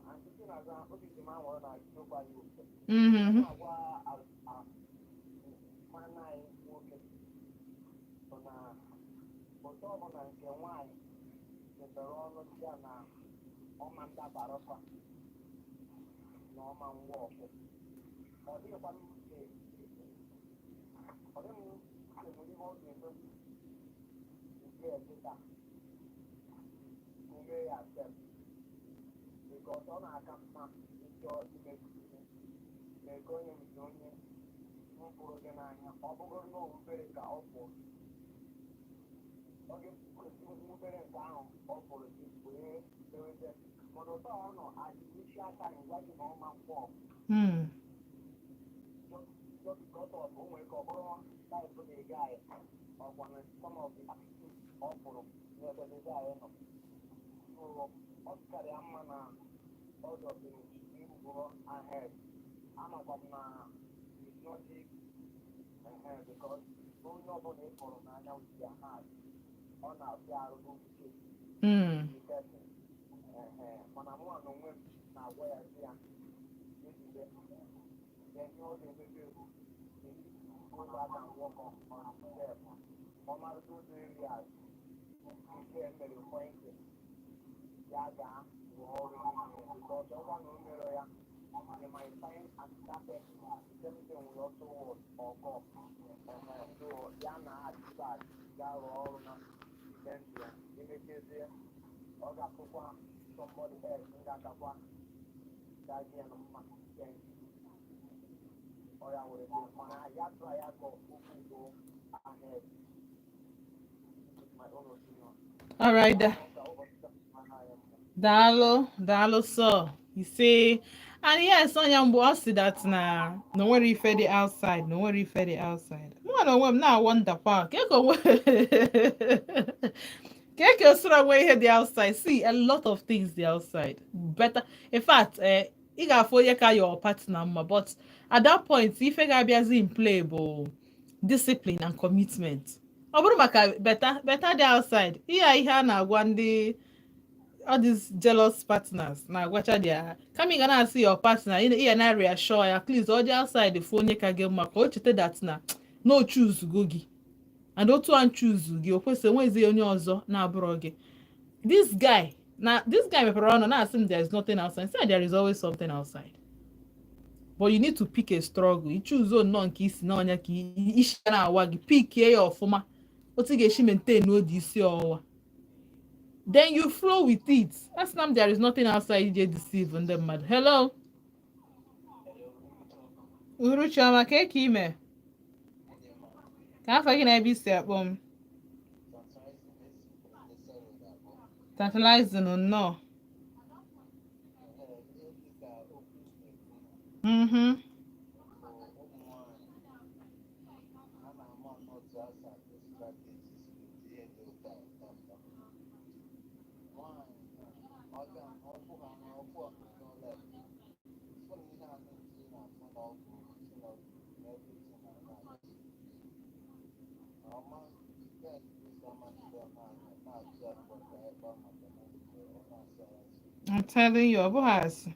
S4: Aunty Chinaza, obi dị m anwụrụ na isiokwu anyị wepụtara. Na-agwa nwanne anyị nwoke bụ na ụtọ ọbụla nke nwaanyị mepere ọnụ si ya na ọma ndabarụkwa na ọma ngwa ọkụ, ọ dịghịkwa m ọ dịghị m enwere ihe ọ ga-emegbu nke kịta ume ya accept, because ọ na-aka mma ịchọ imebi ihe na-eke onye nke onye mkpụrụ gị n'anya. Ọ bụgoro na obere ka ọ pụrụ oge obere nke ahụ ọ pụrụ gị wee meweze, mana ụtọ ọ nọ adịghị isi aka gwa gị na ọma mkpọ just because of o nwere ka ọ bụrụ life the guy ọkwa na some of the attitude ọ pụrụ n'ebe the guy nọ. So ọ karịa mma na ọ dọbiri move ahead. Amakwa m na it's not easy, because onye ọbụla ị fụrụ n'anya with their heart, ọ na-afịa arụ n'uche the person. Mana mụnwa na onwe m na-agwa ya sị ya ejide then ihe ọ ga-emebe bụ go back and work on himself. Ọ mara those areas nke mere pointing ya gaa rụọ ọrụ n'ime ya, because ọ gwa na o mere ya, they might find another person, the same thing will also work or come. So ya na adịback gaa rụọ ọrụ na Send ya, imechezie, ọ ga-afụkwa somebody else ga-akakwa gaji ya na mma. Then ọ ya nwere ike, mana ya try ya ka okwu go ahead. This is my own opinion.
S1: All right.
S4: Ka ụbọchị taa mara anyị mma.
S1: Daalụ, daalụ sir. You see, and yes, onye mgbe ọ sị that na onwere ife dị outside, na onwere ife dị outside. Mụ na onwe m na-awonderkwa ka onwe ka osoro onwe ihe dị outside. See, a lot of things dị outside. Better, in fact, ị ga-afụ onye ka your partner mma, but at that point, ife ga-abịazi in play bụ discipline and commitment. Ọ bụrụ maka better, better dị outside, ihe a ihe a na-agwa ndị all these jealous partners na-agwacha dia, kama ị ga na-asị your partner ị ya na reassure ya, please, ọ dị outside fụ onye ka gị mma, ka o cheta that na o choose go gị, and otu a choose gị, o kwesịrị enwezi onye ọzọ na-abụrọ gị. This guy na this guy mepere ọnụ na-asị m there is nothing outside. Say there is always something outside, but you need to pick a struggle. You choose nnọọ nke isi n'ọnya ka isi na-awa gị, pickie ya ọfụma otu ị ga-esi maintain n'odi isi ọwụwa, then you flow with it. That's not there is nothing outside ije deceive ndị mmadụ. Hello, uhuruchi ọma. Ka eke ime, ka afọ gị na ebe isi akpọ m? Tantalizing nnọọ. I'm telling you, ọ bụghị asị.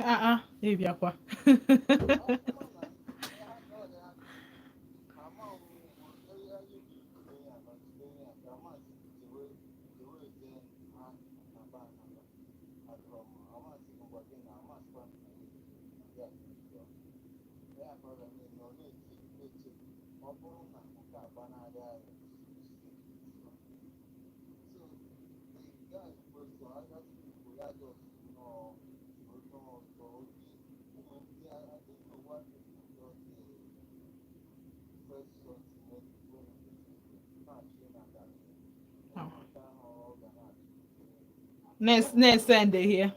S1: Ah ah, ị bịakwa. Oh. Next Sunday here.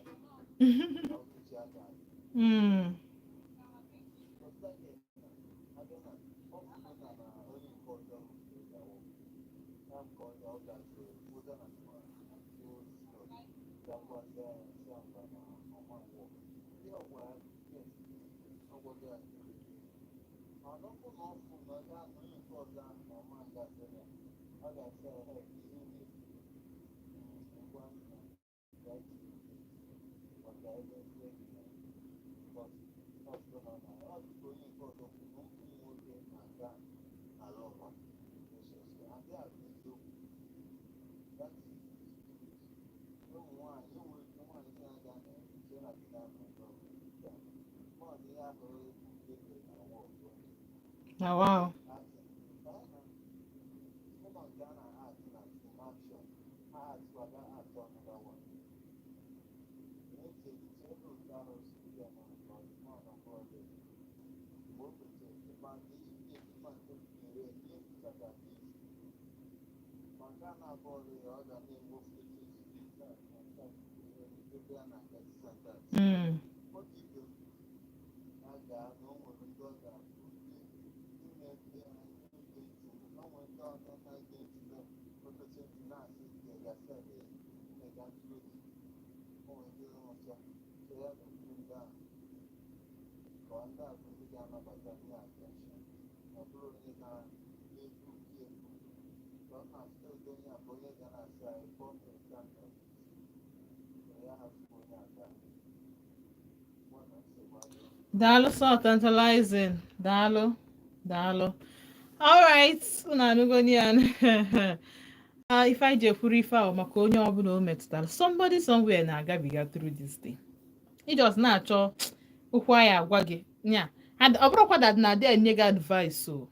S1: Oh, wow. Daalụ so, tantalizing. Daalụ, daalụ. Alright, unu anụgo ya. Ah, ife anyị ji ekwuru ife ahụ maka onye ọbụla o metụtara, somebody somewhere na-agabiga through this thing. Ị just na-achọ okwu anyị agwa gị nya. And ọ bụrụkwa that na adị enye gị advice o,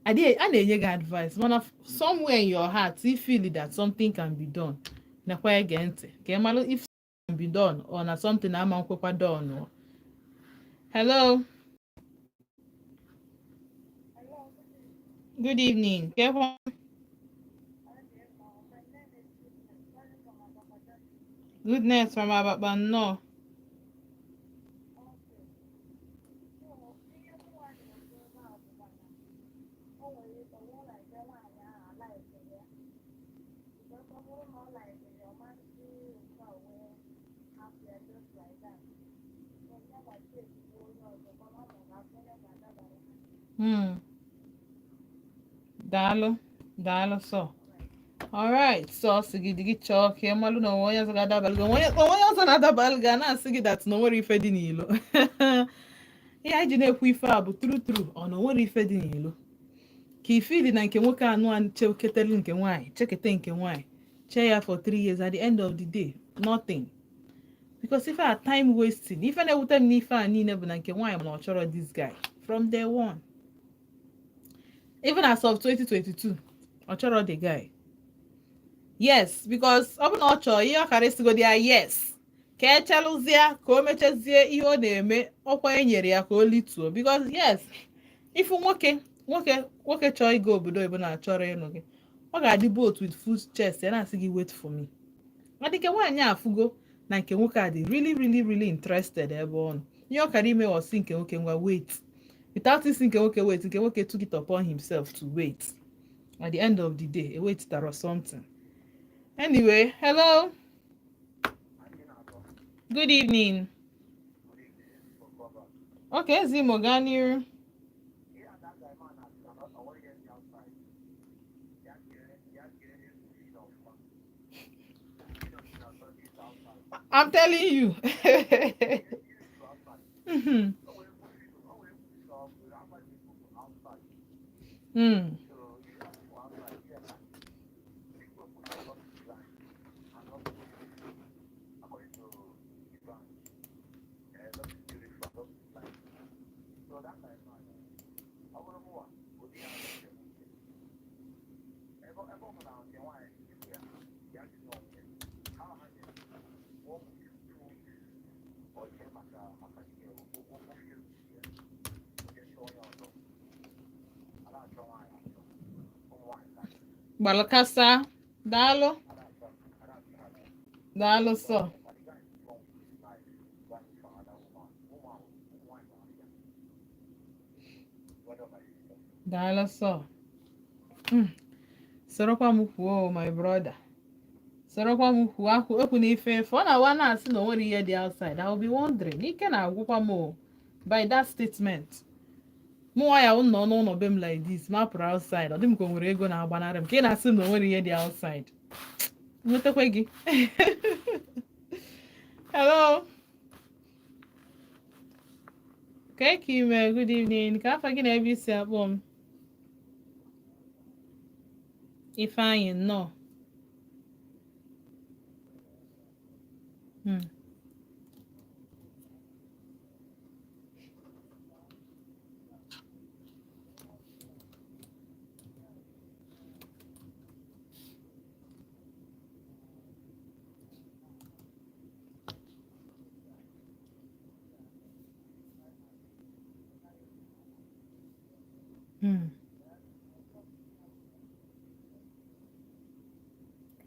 S1: adị a na-enye gị advice, mana somewhere in your heart you feel that something can be done. Nakwa ege ntị ka ị mara if can be done or na something ama nkwekwa done o. Hello, good evening. Kekwa? Goodness from Abakpa, nnọọ. Daalụ, daalụ sọ. Alright, so sị gị gị chọọ ka ị malụ na onwe onye ọzọ ga-adabalụ gị, onwe onye ọzọ na-adabalụ gị, a na-asị gị that na o nwere ife dị n'ilo. Ihe anyị ji na-ekwu ife a bụ true true, ọ na o nwere ife dị n'ilo ka ife dị na nke nwoke anụ a cheketelu nke nwaanyị, chekete nke nwaanyị, chee ya for 3 years. At the end of the day, nothing, because ife a time wasting. Ife na-ewute m n'ife a niile bụ na nke nwaanyị na ọ chọrọ this guy from day one. Even as of 2022, ọ chọrọ the guy. Yes, because ọ bụ na ọ chọrọ ihe ọ kara isigodi ya yes, ka echelụzie ka o mechazie ihe ọ na-eme, ọkwa e nyere ya ka o lituo. Because yes, ifu nwoke nwoke nwoke chọọ ịga obodo oyibo na-achọrọ ịnụ gị, ọ ga-adị both with full chest ya na-asị gị, "Wait for me." Mana nke nwaanyị afụgo na nke nwoke a dị really, really, really interested ebe ọ nọ, ihe ọ kara ime ọsị nke nwoke, "Ngwa, wait." Without isi nke nwoke wait, nke nwoke took it upon himself to wait. At the end of the day, e waitara something. Anyway, hello, good evening. Okay, Ezimo, gaa n'iru. I'm telling you. Gbalụkasa. Daalụ, daalụ sọ. Daalụ sọ. Sorokwa m kwuo o, my brother, sorokwa m kwuo. Akwụ ekwu na ife efe ọ na-awa na-asị na o nwere ihe dị outside. I will be wondering. Ike na-agwụkwa m o by that statement. Mụnwa ya nọ n'ụlọ be m like this, ma pụrụ outside, ọ dị m ka o nwere ego na-agbanarị m, ka ị na-asị m na o nwere ihe dị outside. Nwetakwa gị. Hello, ka ka ime? Good evening. Ka afa gị na ebe isi akpọ m? Ifeanyị, nnọọ.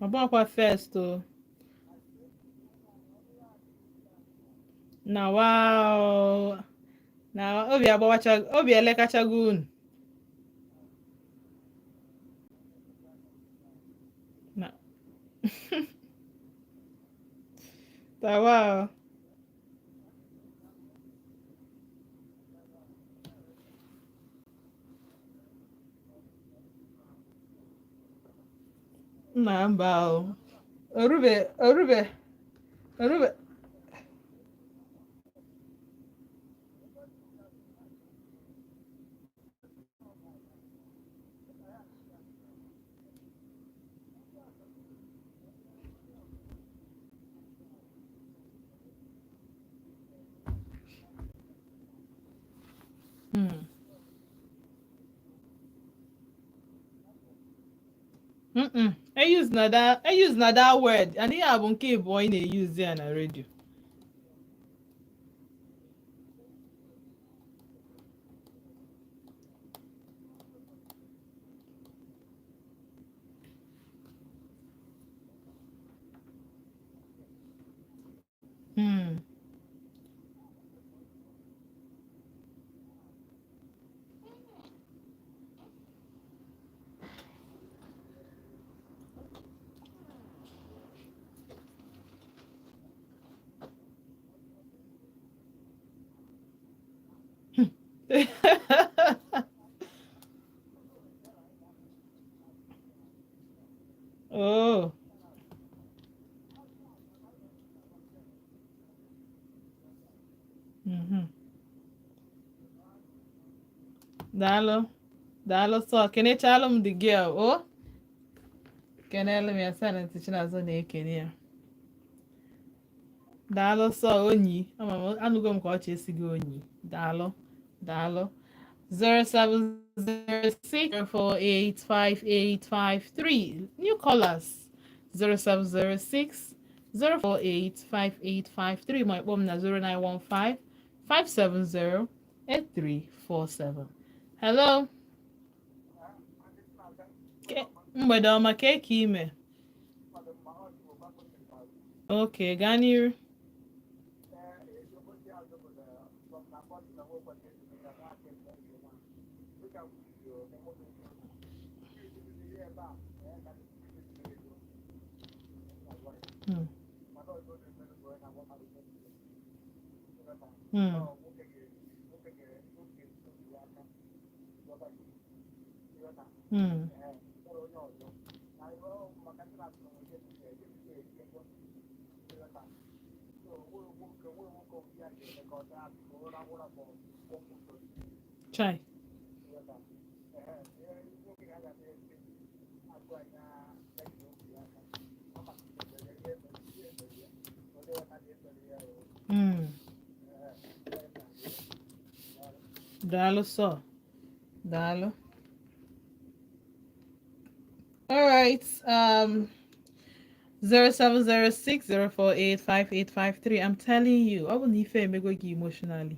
S1: Ọ bụghịkwa first o. Na wow, na obi agbawacha, obi elekachago unu. Na tawa o. Nna, mba o. Orube, orube, orube. Mm-mm. I use na that word and ihe a bụ nke ịbụọ ị na-eyuzi ya na redio. Oh. Daalụ. Daalụ sọ, kenechalụ m the girl o. Kenelu m ya sị na Aunty Chinazọ na-ekene ya. Daalụ sọ onyi. Ama m anụgo m ka ọ esi gị onyi. Daalụ. Daalụ. 07064485853. New callers, 0706 0485853, ma ịkpọ m na 0915 570 8347. Hello. Mgbede ọma, ka ka ime? Okay, gaa n'iru. Chai. Daalụ sọ. Daalụ. All right. 07060485853. I'm telling you, ọ bụ na ife emego gị emotionally.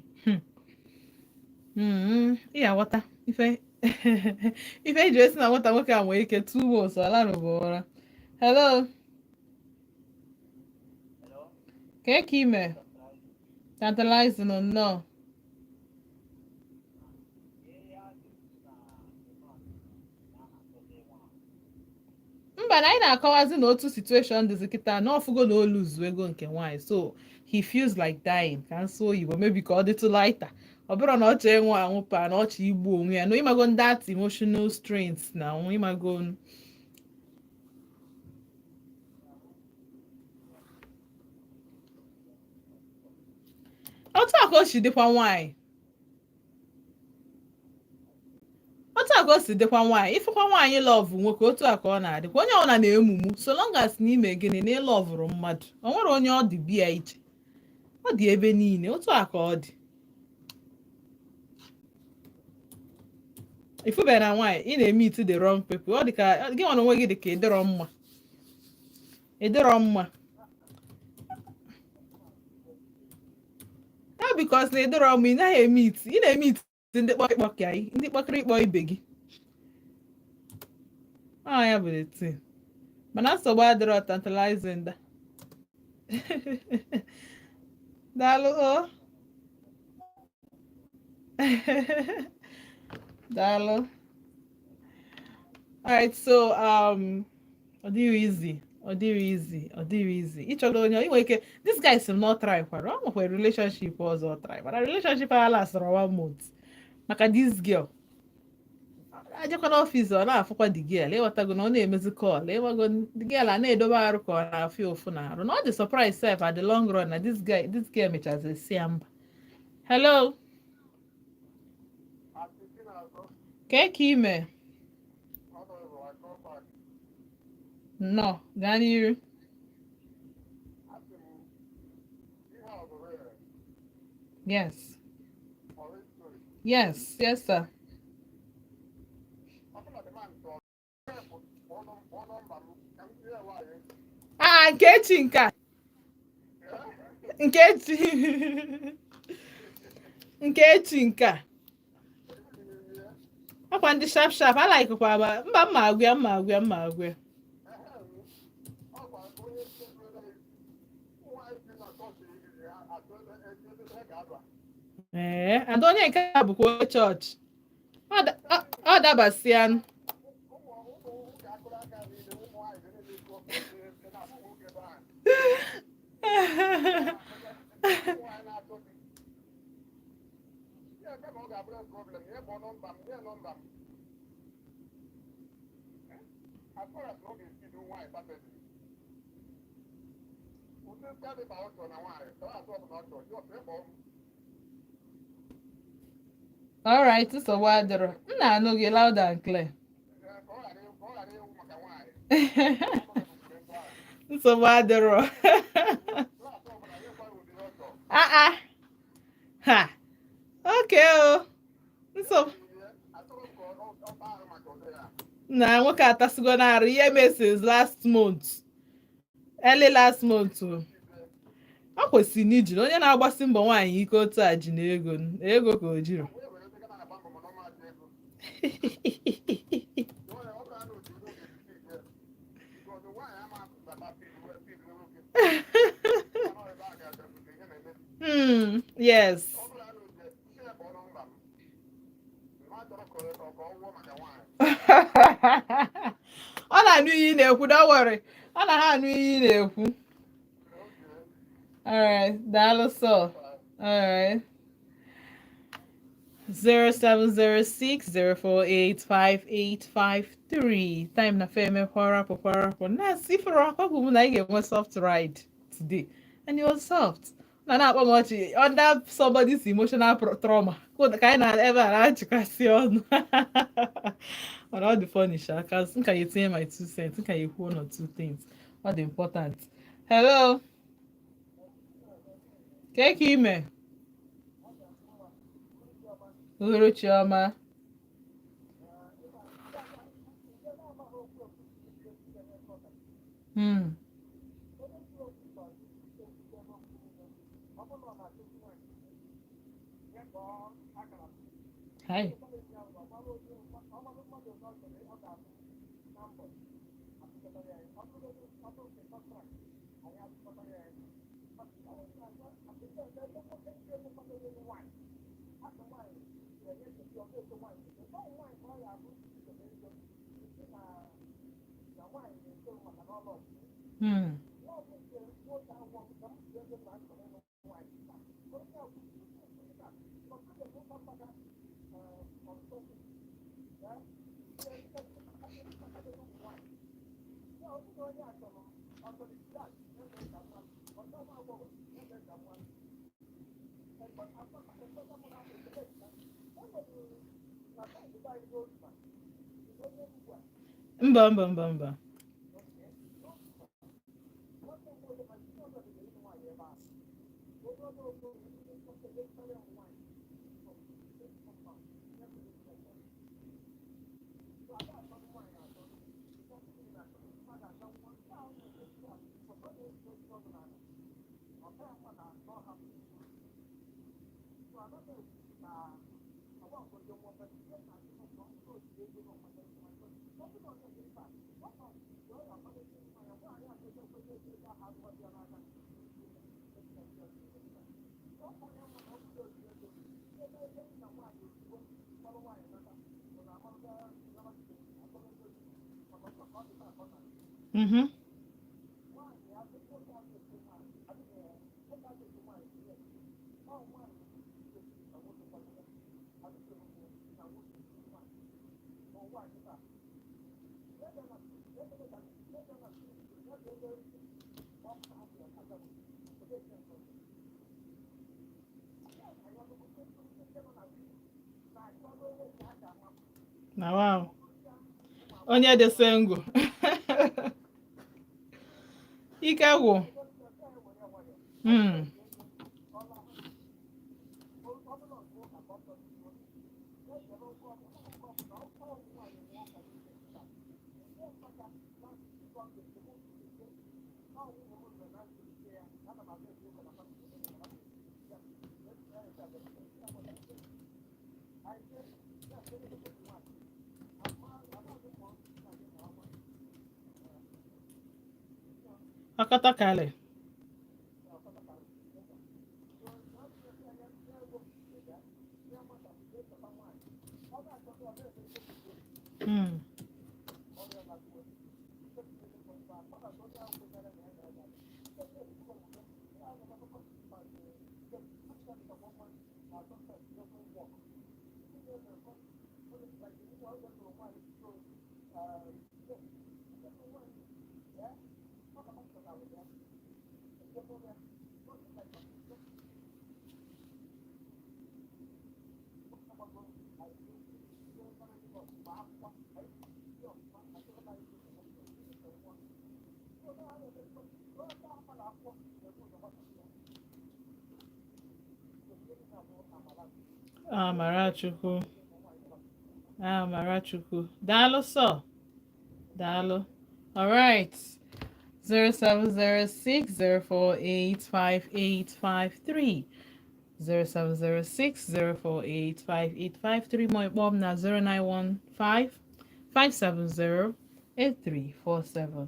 S1: Ị aghọta ife ife eji esi na nwata nwoke a nwere ike 2 months ọ larụbụ ụra. Hello. Ka ka ime? Tantalizing nnọọ. Mba, na anyị na-akọwazi na otu situation dịzi kịta na ọfụgo na olu zuo ego nke nwaanyị, so he feels like dying, ka nsụ oyibo maybe ka ọ dịtụ lighter. Ọ bụrụ na ọ chọọ ịnwụ anwụ pa na ọ chọọ igbu onwe ya, na ịmago that emotional strength na ịmago. Otu a ka o si dịkwa nwaanyị, otu a ka o si dịkwa nwaanyị. Ifekwa nwaanyị love nwoke, otu a ka ọ na-adịkwa. Onye ọbụla na-emumu, so long as n'ime gịnị na ịloverụ mmadụ, o nwere onye ọ dị bịa iche, ọ dị ebe niile. Otu a ka ọ dị. Ifube na nwaanyị ị na-emeet the wrong people, ọ dị ka gị nwa na onwe gị dị ka ịdịrọ mma, ịdịrọ mma ya, because na ịdịrọ mma, ị naghị emeet, ị na-emeet ndị kpọkịkpọ ka ị, ndị kpọkịrịkpọ ibe gị. Ọ ya bụ the thing, mana nsogbu adịrọ. Tantalizing da, daalụ o, daalụ. Alright, so ọ dịrị easy, ọ dịrị easy, ọ dịrị easy ịchọrọ onye ị nwere ike. This guy si m na ọ try kwara, ọ nwekwara relationship ọzọ ọ try, mana relationship a lastọrọ one month maka this girl ajekwa n'ọfịs, ọ na-afụkwa the girl, ịghọtago, na ọ na-emezi call, ịgbago the girl a na-edobe arụ ka ọ na-afụ ụfụ na arụ, na ọ dị surprise sef at the long run na this guy, this girl mechazi si ya mba. Hello, ka ka ime? Nnọọ, gaa n'iru. Yes, sir. Ah, Nkechi nke a. Nkechi. Nkechi nke a. Akwa ndị sharp sharp, I like kwa ba. Mba, mma agụ ya, mma agụ ya, mma agụ ya. Ee, ada onye nke a bụkwa onye chọọchị. Ọ dabasịa. All right, nsogbu adịrọ. M na-anụ gị loud and clear. Nsogbu adịrọ. Ah ah. Ha. Okay o. Nsogbu. Na nwoke atasigo n'arụ ihe mee since last month. Early last month o. Ọ kwesịrị na iji na onye na-agbasi mbọ nwaanyị ike otu a ji na ego ego ka o jiri. Yes. Ọ na-anụ ihe ị na-ekwu, don't worry. Ọ na ha anụ ihe ị na-ekwu. All right, daalụ sọ. All right. 07060485853. Time na feme kwarapụ kwarapụ. Na sifuru akwapụ m na anyị ga-enwe soft ride today. And it was soft. Na na-akpọ m ọchị under somebody's emotional trauma. Ka anyị na ebe a na-achịkasị ọnụ. Mana ọ dị funny sha, 'cause m ka ya etinye my two cents, m ka ya ekwu one or two things. Ọ dị important. Hello. Kee ka ime? Uhuruchi ọma. Hi. Mba, mba, mba, mba. Na wow. Onye dị single. Ike gwụ. Ọkọtọkalị. Amarachukwu. Amarachukwu. Daalụ sọ. Daalụ. All right. 07060485853. 07060485853, ma ịkpọọ m na 0915 570 8347.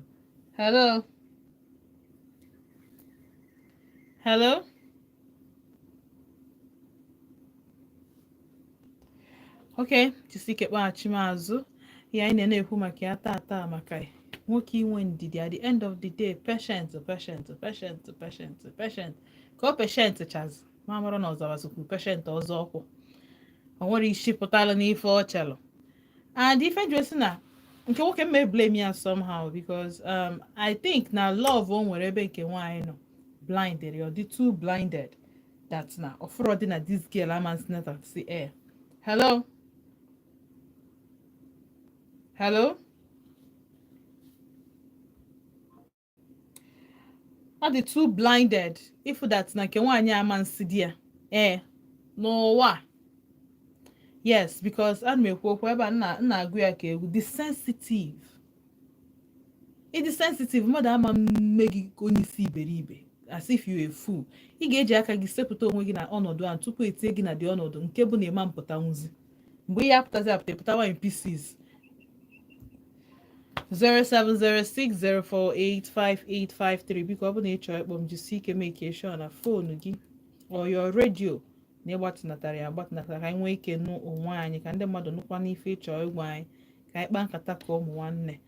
S1: Hello. Hello. Okay, jisi ike kpọghachi m azụ. Ihe anyị na-ekwu maka ya tata, maka nwoke inwe ndidi. At the end of the day, patient, patient, patient, patient, patient ka ọ patient chazi ma mara na ọzawazikwu patient ọzọ ọkwụ o nwere isi pụtara n'ife ọ chelụ. And ife ji si na nke nwoke m blame ya somehow because I think na love o nwere ebe nke nwaanyị nọ blinded ọ dị too blinded that na ọfụrọ dị na this girl ama nsinata si air. Hello, hello. Ọ dị too blinded ifu that na nke nwaanyị ama nsi di ya ee n'ụwa. Yes, because ana m ekwu okwu ebe a nna agụ ya ka egwu dị sensitive. Ịdị sensitive, mmadụ ama mme gị ka onye isi iberibe, as if you a fool. Ị ga-eji aka gị sepụta onwe gị na ọnọdụ ahụ tupu etinye gị na dị ọnọdụ nke bụ na ịma mpụtanwuzi. Mgbe ihe apụtazi apụta, pụtawa in pieces. 07060485853. Biko, ọ bụ na ị chọrọ ịkpọ m, jisie ike make sure na phone gị or your radio na ịgbatịnatara ya agbatịnatara, ka anyị nwee ike nụ onwe anyị, ka ndị mmadụ nụkwa n'ife ịchọ ịgwa anyị, ka anyị kpaa nkata ka ụmụ nwanne.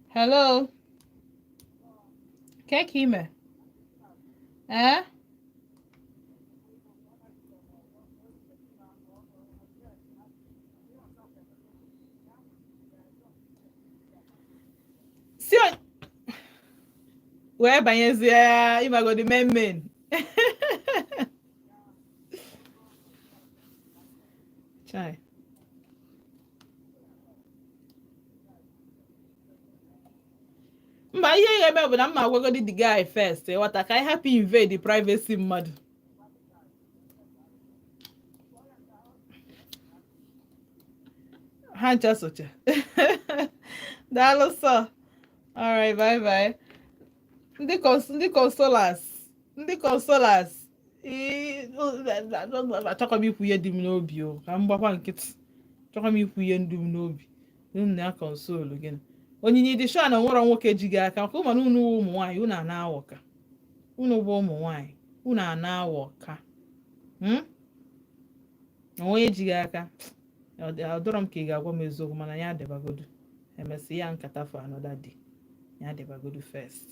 S1: Hello, ke ka ime? Ee, si wee banyezie ịmagodi main main. Chai. Mba, ihe ga-eme bụ na mma agwagodi the guy first, ịghọta, ka anyị hapụ invade the privacy mmadụ. Ha ncha socha. Daalụ sọ. Alright, bye bye. Ndị consolers, ndị consolers, achọkwa m ikwu ihe dị m n'obi o, ka m gbakwa nkịtị. Achọkwa m ikwu ihe ndị m n'obi. Unu na console gịnị? Onyinye dị sure na onwero nwoke ji gị aka, maka ụmụ unu wụ ụmụ nwaanyị, unu ana awọ ka unu bụ ụmụ nwaanyị, unu ana awọ ka onye ji gị aka. Ọ dọrọ m ka ị ga-agwa m eziokwu, mana ya adịbagodu, emesị ya nkata for another day. Ya adịbagodu first.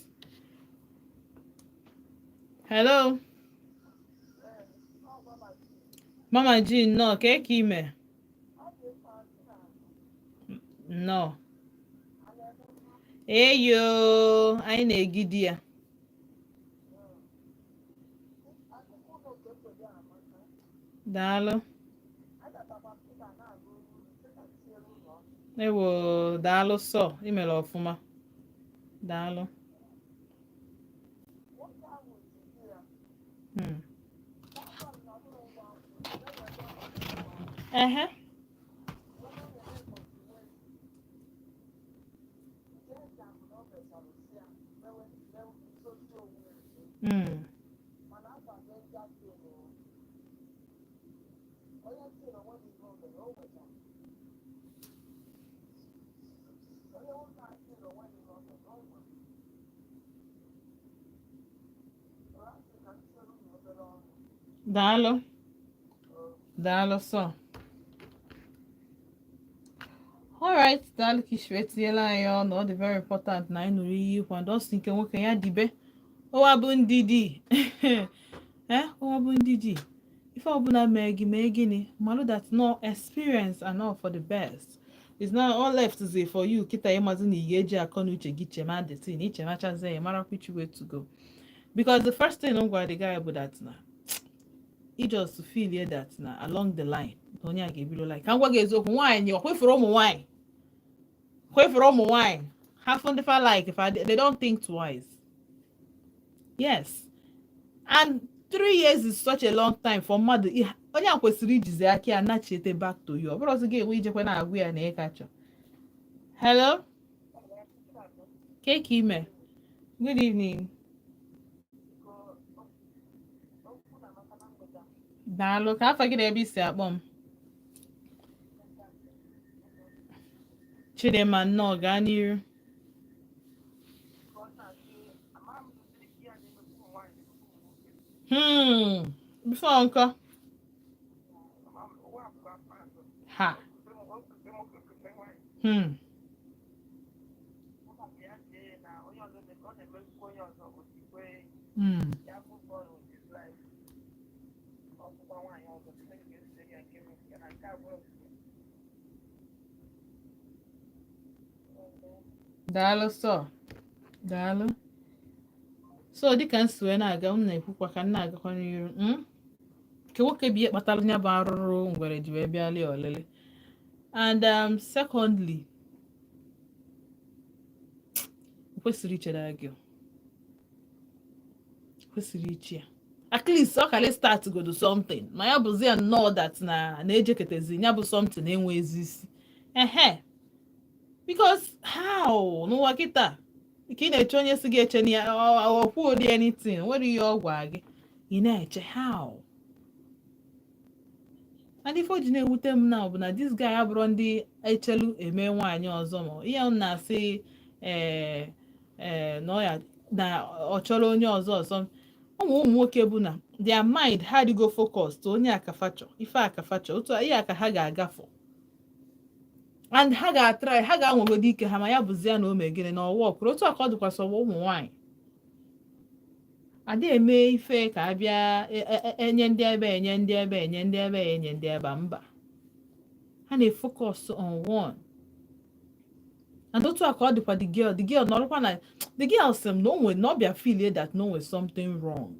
S1: Hello, Mama G, nnọọ. Ka eke ime? Nnọọ. Eyo, anyị na-egidi ya. Daalụ. Ewo, daalụ sọ, imere ọfụma. Daalụ. Ehe. Daalụ, daalụ sọ. Alright, daalụ ka isi wee tinyela anyị ọnụ. Ọ dị very important na anyị nụrụ iyi ikwu, and ọsị nke nwoke ya dibe ụwa bụ ndidi, ụwa bụ ndidi. Ife ọbụla mee gị, mee gịnị, malụ that no experience and all for the best. It's now all left is for you kịta ịmazi na ị ga-eji akọ na uche gị chema the thing, ichemachazie ya, mara which way to go, because the first thing m gwara the guy bụ that na i just feel that na along the line na onye a ga-ebido like, ka m gwa gị eziokwu, nwaanyị ọ kwefuru ụmụ nwaanyị, kwefuru ụmụ nwaanyị ha fụ ndị fa like fa, they don't think twice. Yes, and 3 years is such a long time for mmadụ. Onye a kwesịrị ijizi aka ya nachiete back to you. Ọ bụrụ ọzọ ga-enwe ijekwe na-agwụ ya na ịka chọ. Hello, keke ime, good evening. Daalụ. Ka afa gị na ebe isi akpọ m? Chidimma, nnọọ, gaa n'iru. Before nkọ ha. Daalụ sọ, daalụ. So dịka m si wee na-aga, m na-ekwukwa ka m na-agakwa n'iru, Nke nwoke bụ ihe kpatara ya bụ arụrụ ngwere ji wee bịa lie ọlịlị. And secondly, o kwesịrị ichere gị, kwesịrị iche ya at least ọ kara start godo something, ma ya bụzi ya nnọọ that na na-ejeketezi ya bụ something enwe ezi isi ehe, because how n'ụwa kịta ka ị na-eche onye si gị eche na ya ọkwụ ụdị anything nwere ihe ọ gwa gị, ị na-eche how. And ife o ji na-ewute m na bụ na this guy abụrụ ndị echelu eme nwaanyị ọzọ, ma ihe m na-asị ee ee na ọ ya na ọ chọrọ onye ọzọ ọzọ. Ụmụ nwoke bụ na their mind ha adịgo focused, onye akafachọ ife akafachọ otu ihe aka ha ga-agafọ, and ha ga-atry, ha ga-anwagodo ike ha, ma ya bụzi ya na o mee gịnị na ọwa ọkwụrụ. Otu a ka ọ dịkwasị ọwa ụmụ nwaanyị adị eme ife ka abịa enye ndị ebe, enye ndị ebe, enye ndị ebe, enye ndị ebe. Mba, ha na-efocus on one. And otu a ka ọ dịkwa the girl. The girl nọrọkwa na the girl sị m na o nwere na ọ bịa feel that na o nwere something wrong,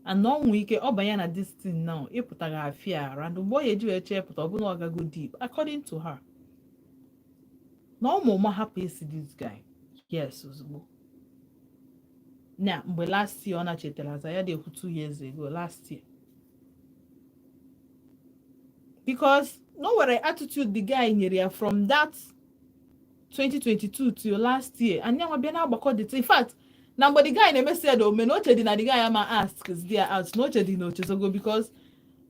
S1: and na ọ nwee ike ọ banye na this thing now ịpụtaghị afịa ara, and mgbe ọ ya eji wee chee pụta, ọ bụ na ọ gago deep, according to her, na ụmụ ụma hapụ isi this guy. Yes, ozugbo na mgbe last year ọ na-chetara aza ya dị ekwu 2 years ago, last year, because no nwere attitude the guy nyere ya from that 2022 to last year, and yanwa bịa na-agbakọ the in fact na mgbe the guy na-emesi ya ome na oche dị na the guy ama ask there out na oche dị na ochezogo, because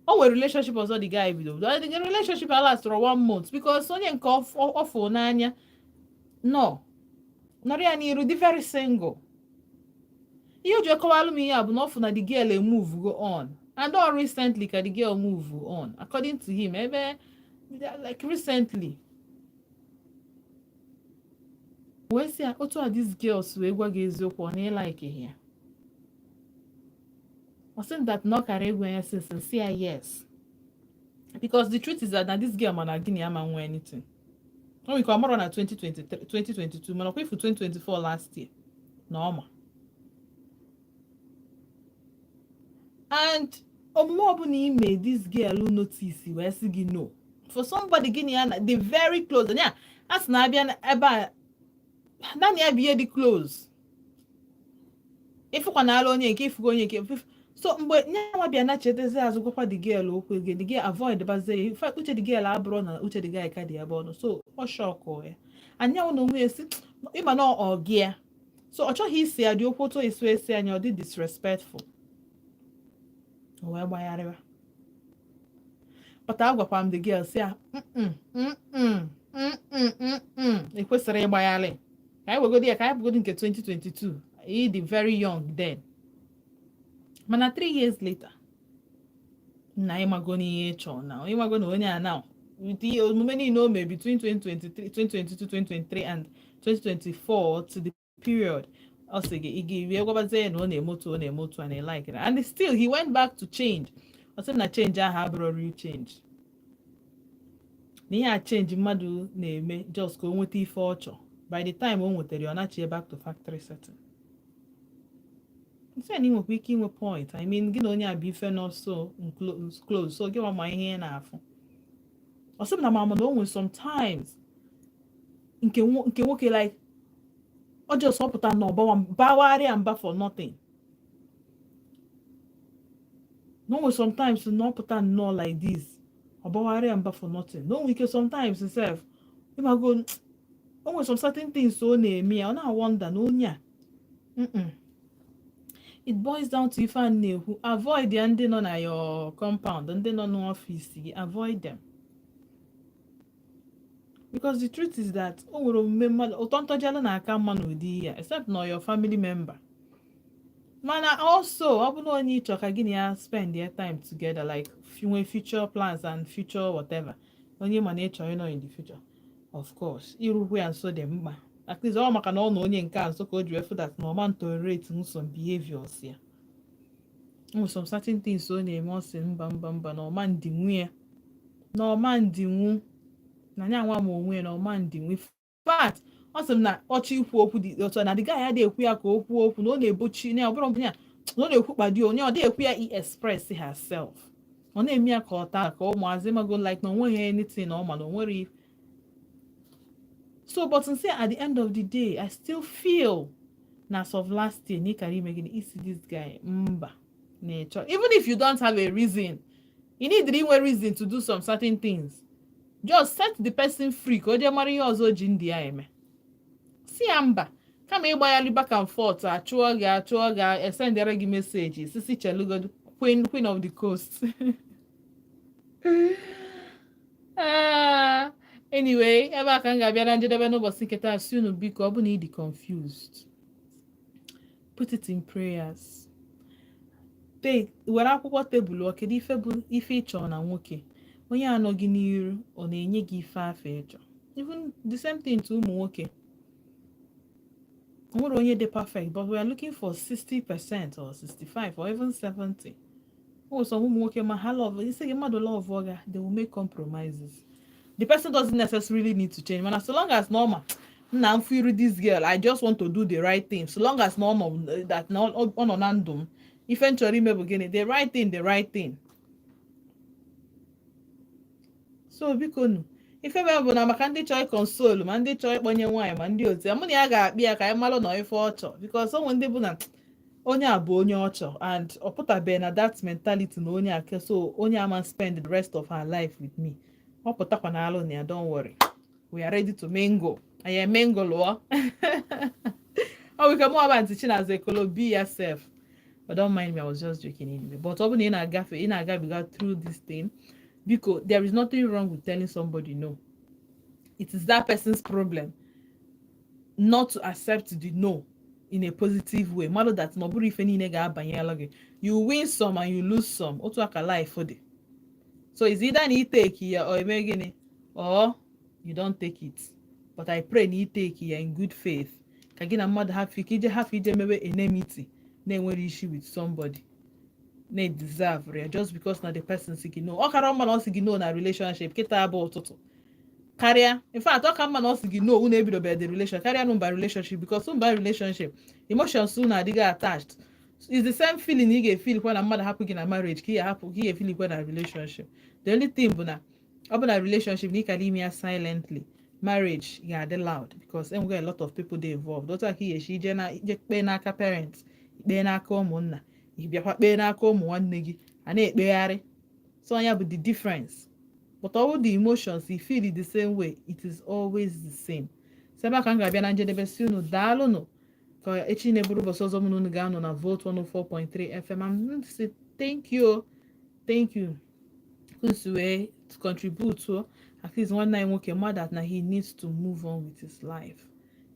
S1: o nwere relationship ọzọ the guy bido. The relationship last for one month, because onye nke ọfụ n'anya nọ nọrọ ya n'iru dị very single. Ihe o ji ekọwalụ m ihe a bụ na ọ fụ na the girl move go on, and all recently ka the girl move on, according to him, ebe like recently wee sị ya otu a these girls wee gwa gị eziokwu, ọ na ịlike ya. Ọ sị that na ọ kara egwu ya since nsị ya yes, because the truth is that na this girl mana gịnị ama nwe anything. O nwere ike ọ marọ na 2023, 2022, mana ọkwa ifu 2024, last year, na ọma. And omume ọbụla ime this girl notice wee sị gị no for somebody gịnị ya na dị very close ya, a sị na abịa ebe a naanị ya bụ ihe dị close, ịfụkwa na ala onye nke ịfụgo onye nke. So mgbe nyanwa bịa na chetezi azụ gwakwa the girl okwu ege, the girl avoid bazie ya. In fact, uche the girl abụrụ na uche the guy ka dị ebe ọ nọ, so ọ shock ya. Anyanwụ na onwe ya si ịma na ọ gị ya So ọ chọghị isi ya dị okwu otu esi esi anya, ọ dị disrespectful. O wee gbagharịwa. But agwakwa m the girl si ya, Ekwesịrị ịgbagharị. Ka anyị wegodi ya, ka anyị bụgodi nke 2022, ị dị very young then." Mana 3 years later na ịmago n'ihe ị chọọ, na ịmago na onye a now, with ihe omume niile o mere between 2023, 2022, 2023 and 2024, to the period ọ sị gị ị ga-eri gwabazie ya na ọ na-eme otu, ọ na-eme otu, and I like it, and still he went back to change. Ọ sị m na change ahụ abụrụ real change, na ihe a change mmadụ na-eme just ka o nweta ife ọ chọ. By the time o nwetara ya, ọ nachie back to factory setting. Nsị na ị nwekwa ike inwe point. I mean, gị na onye a bụ ife nọ so close, so gị nwa ma ihe ị na-afụ. Ọ sị m na mama na o nwere sometimes nke nwoke, like, ọ just ọpụta na ọbawa bawagharịa mba for nothing, na o nwere sometimes na ọ pụta nnọọ like this, ọ bawagharịa mba for nothing, na o nwere ike sometimes sef, ịmago, o nwere some certain things ọ na-eme ya, ọ na-wonder na onye a. It boils down to ife a na-ekwu: avoid ya. Ndị nọ na your compound, ndị nọ n'ọfịs gị, avoid them, because the truth is that o nwere omume mmadụ ụtọ ntọjalụ na-aka mma n'ụdị ya, except na your family member. Mana also, ọ bụrụ onye ịchọ ka gị na ya spend your time together, like nwee future plans and future whatever, onye ma na ịchọ ịnọ in the future, of course irukwu ya nso dị mkpa. At least ọ maka na ọ na onye nke a nso ka o ji wee fụ that na ọma tolerate some behaviors ya. O nwere some certain things ọ na-eme, ọ sị mba, mba, mba, na ọma ndinwu ya, na ọma ndinwu na ya nwa ma onwe ya, na ọma ndinwu. In fact, ọ sị m na ọchọ ikwu okwu dị otu a, na the guy adịghị ekwu ya ka o kwuo okwu, na ọ na-ebochi na ọ bụrụ ya na ọ na-ekwu kpadi onye ọ dịghị ekwu ya, express herself. Ọ na-eme ya ka ọ taa ka ụmụazị mago, like na o nweghị anything ọ ma na o nwere. So, but nse, at the end of the day, I still feel na as of last year na ịkara ime gịnị? Isi this guy mba na ịchọ. Even if you don't have a reason, you need inwe reason to do some certain things. Just set the person free ka o jee mara ihe ọzọ o ji ndị ya eme. Si ya mba, kama ịgbagharị back and forth, achụọ gị, achụọ gị, esendere gị message sisi chelugodu. Queen, queen of the coast. Ah, anyway, ebe a ka m ga-abịa na njedebe n'ụbọchị nke taa. Si unu biko, ọ bụ na ị dị confused, put it in prayers. Take were akwụkwọ tebụl ọ, kedu ife bụ ife ị chọrọ na nwoke onye anọ gị n'iru? Ọ na-enye gị ife afọ ịchọ? Even the same thing to ụmụ nwoke. O nwere onye dị perfect, but we are looking for 60% or 65 or even 70. O nwere some ụmụ nwoke ma ha love isi gị, mmadụ love ga, they will make compromises. The person doesn't necessarily need to change, mana so long as normal nna m iru this girl, I just want to do the right thing. So long as na ọ nọ that na ọ nọ na ndụ m, ife m chọrọ ime bụ gịnị? The right thing, the right thing. So biko nu, ife mere bụ na maka ndị chọrọ console, ma ndị chọrọ ịkpọnye nwaanyị, ma ndị otu ya, mụ na ya ga-akpị ya ka anyị malụ na ife ọ chọọ, because onwe ndị bụ na onye a bụ onye ọ chọọ and ọ pụtabeghị na that mentality na onye a, so onye ama spend the rest of her life with me. Ọ pụtakwa na alụ na ya, don't worry, we are ready to mingle. Anyị mingle lụọ. Ọ bụ ike mụ ọba ntị Chinazụ Ekolo, be yourself. But don't mind me, I was just joking anyway. But ọ bụ na ị na-agafe, ị na-agabiga through this thing, biko, there is nothing wrong with telling somebody no. It is that person's problem not to accept the no in a positive way. Mmadụ that na ọ bụrụ ife niile ga-abanyela gị. You win some and you lose some. Otu aka life dị. So it's either na ị take ya or eme gịnị, or you don't take it. But I pray na ị take ya in good faith, ka gị na mmadụ hafụ ike ije, hafụ ije mewe enmity na-enwere issue with somebody na-deserve ya just because na the person si gị no. Ọ kara mma na ọ sị gị no na relationship kịta abụ ụtụtụ karịa. In fact, ọ ka mma na ọ sị gị no unu ebidobeghị the relation karịa na mba relationship, because mba relationship, emotions unu adịghị attached. It's the same feeling ị ga-efeel kwa na mmadụ hapụ gị na marriage ka ị ga-ahapụ, ka ị ga-efeel kwa na relationship. The only thing bụ na ọ bụ na relationship na ị kara ime ya silently, marriage ga-adị loud because enwere a lot of people dey involved. Otu a ka ị ga-esi ije na ije kpee n'aka parents, kpee n'aka ụmụnna, ị bịakwa kpee n'aka ụmụ nwanne gị, a na-ekpegharị. So ya bụ the difference. But all the emotions you feel it the same way, it is always the same. So ebe a ka m ga-abịa na njedebe, si unu daalụnụ. Ka echi na-eburu ụbọchị ọzọ mụ na unu ga-anọ na Volt 104.3 FM. I'm say thank you, thank you unu wee contribute o. At least nwanne anyị nwoke mad that na he needs to move on with his life.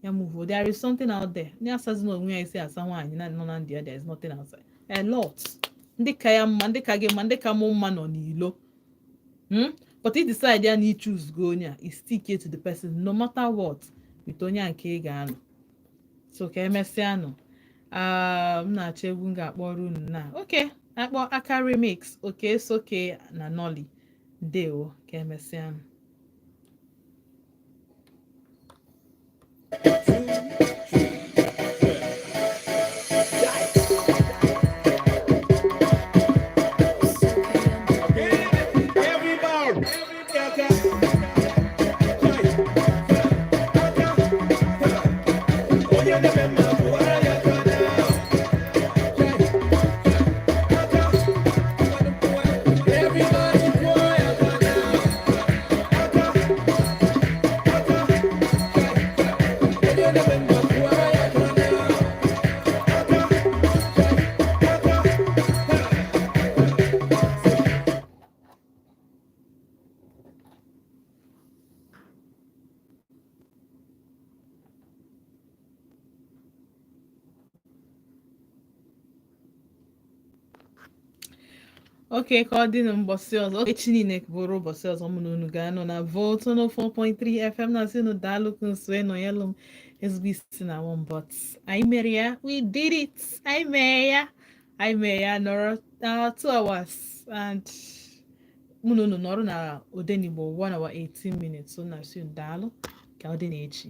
S1: Ya move on. There is something out there. Ndị asazi na onwe ya isi asa nwaanyị na nọ na ndị ya, there is nothing outside. A lot ndị ka ya mma, ndị ka gị mma, ndị ka mụ mma nọ n'ilo. But he decide ya na i choose go onye a, i stick it to the person no matter what, with onye a nke ị ga-anọ. So ka emesịa nụ. Ah, m na-achọ egwu m ga-akpọrọ unu na oke akpọ aka remix oke soke na nolly. Ndewo, ka emesịa nụ. Oke ka ọ dị na mbọsị ọzọ. Echi niile bụrụ ụbọchị ọzọ mụ na unu ga-anọ na Volt 104.3 FM na sị unu daalụ nso ịnọnyelụ m ezigbo isi na one, but anyị mere ya. We did it. Anyị mee ya, anyị mee ya, nọrọ 2 hours and mụ na unu nọrọ na Odenigbo 1 hour 18 minutes. So na sị unu daalụ, ka ọ dị na echi.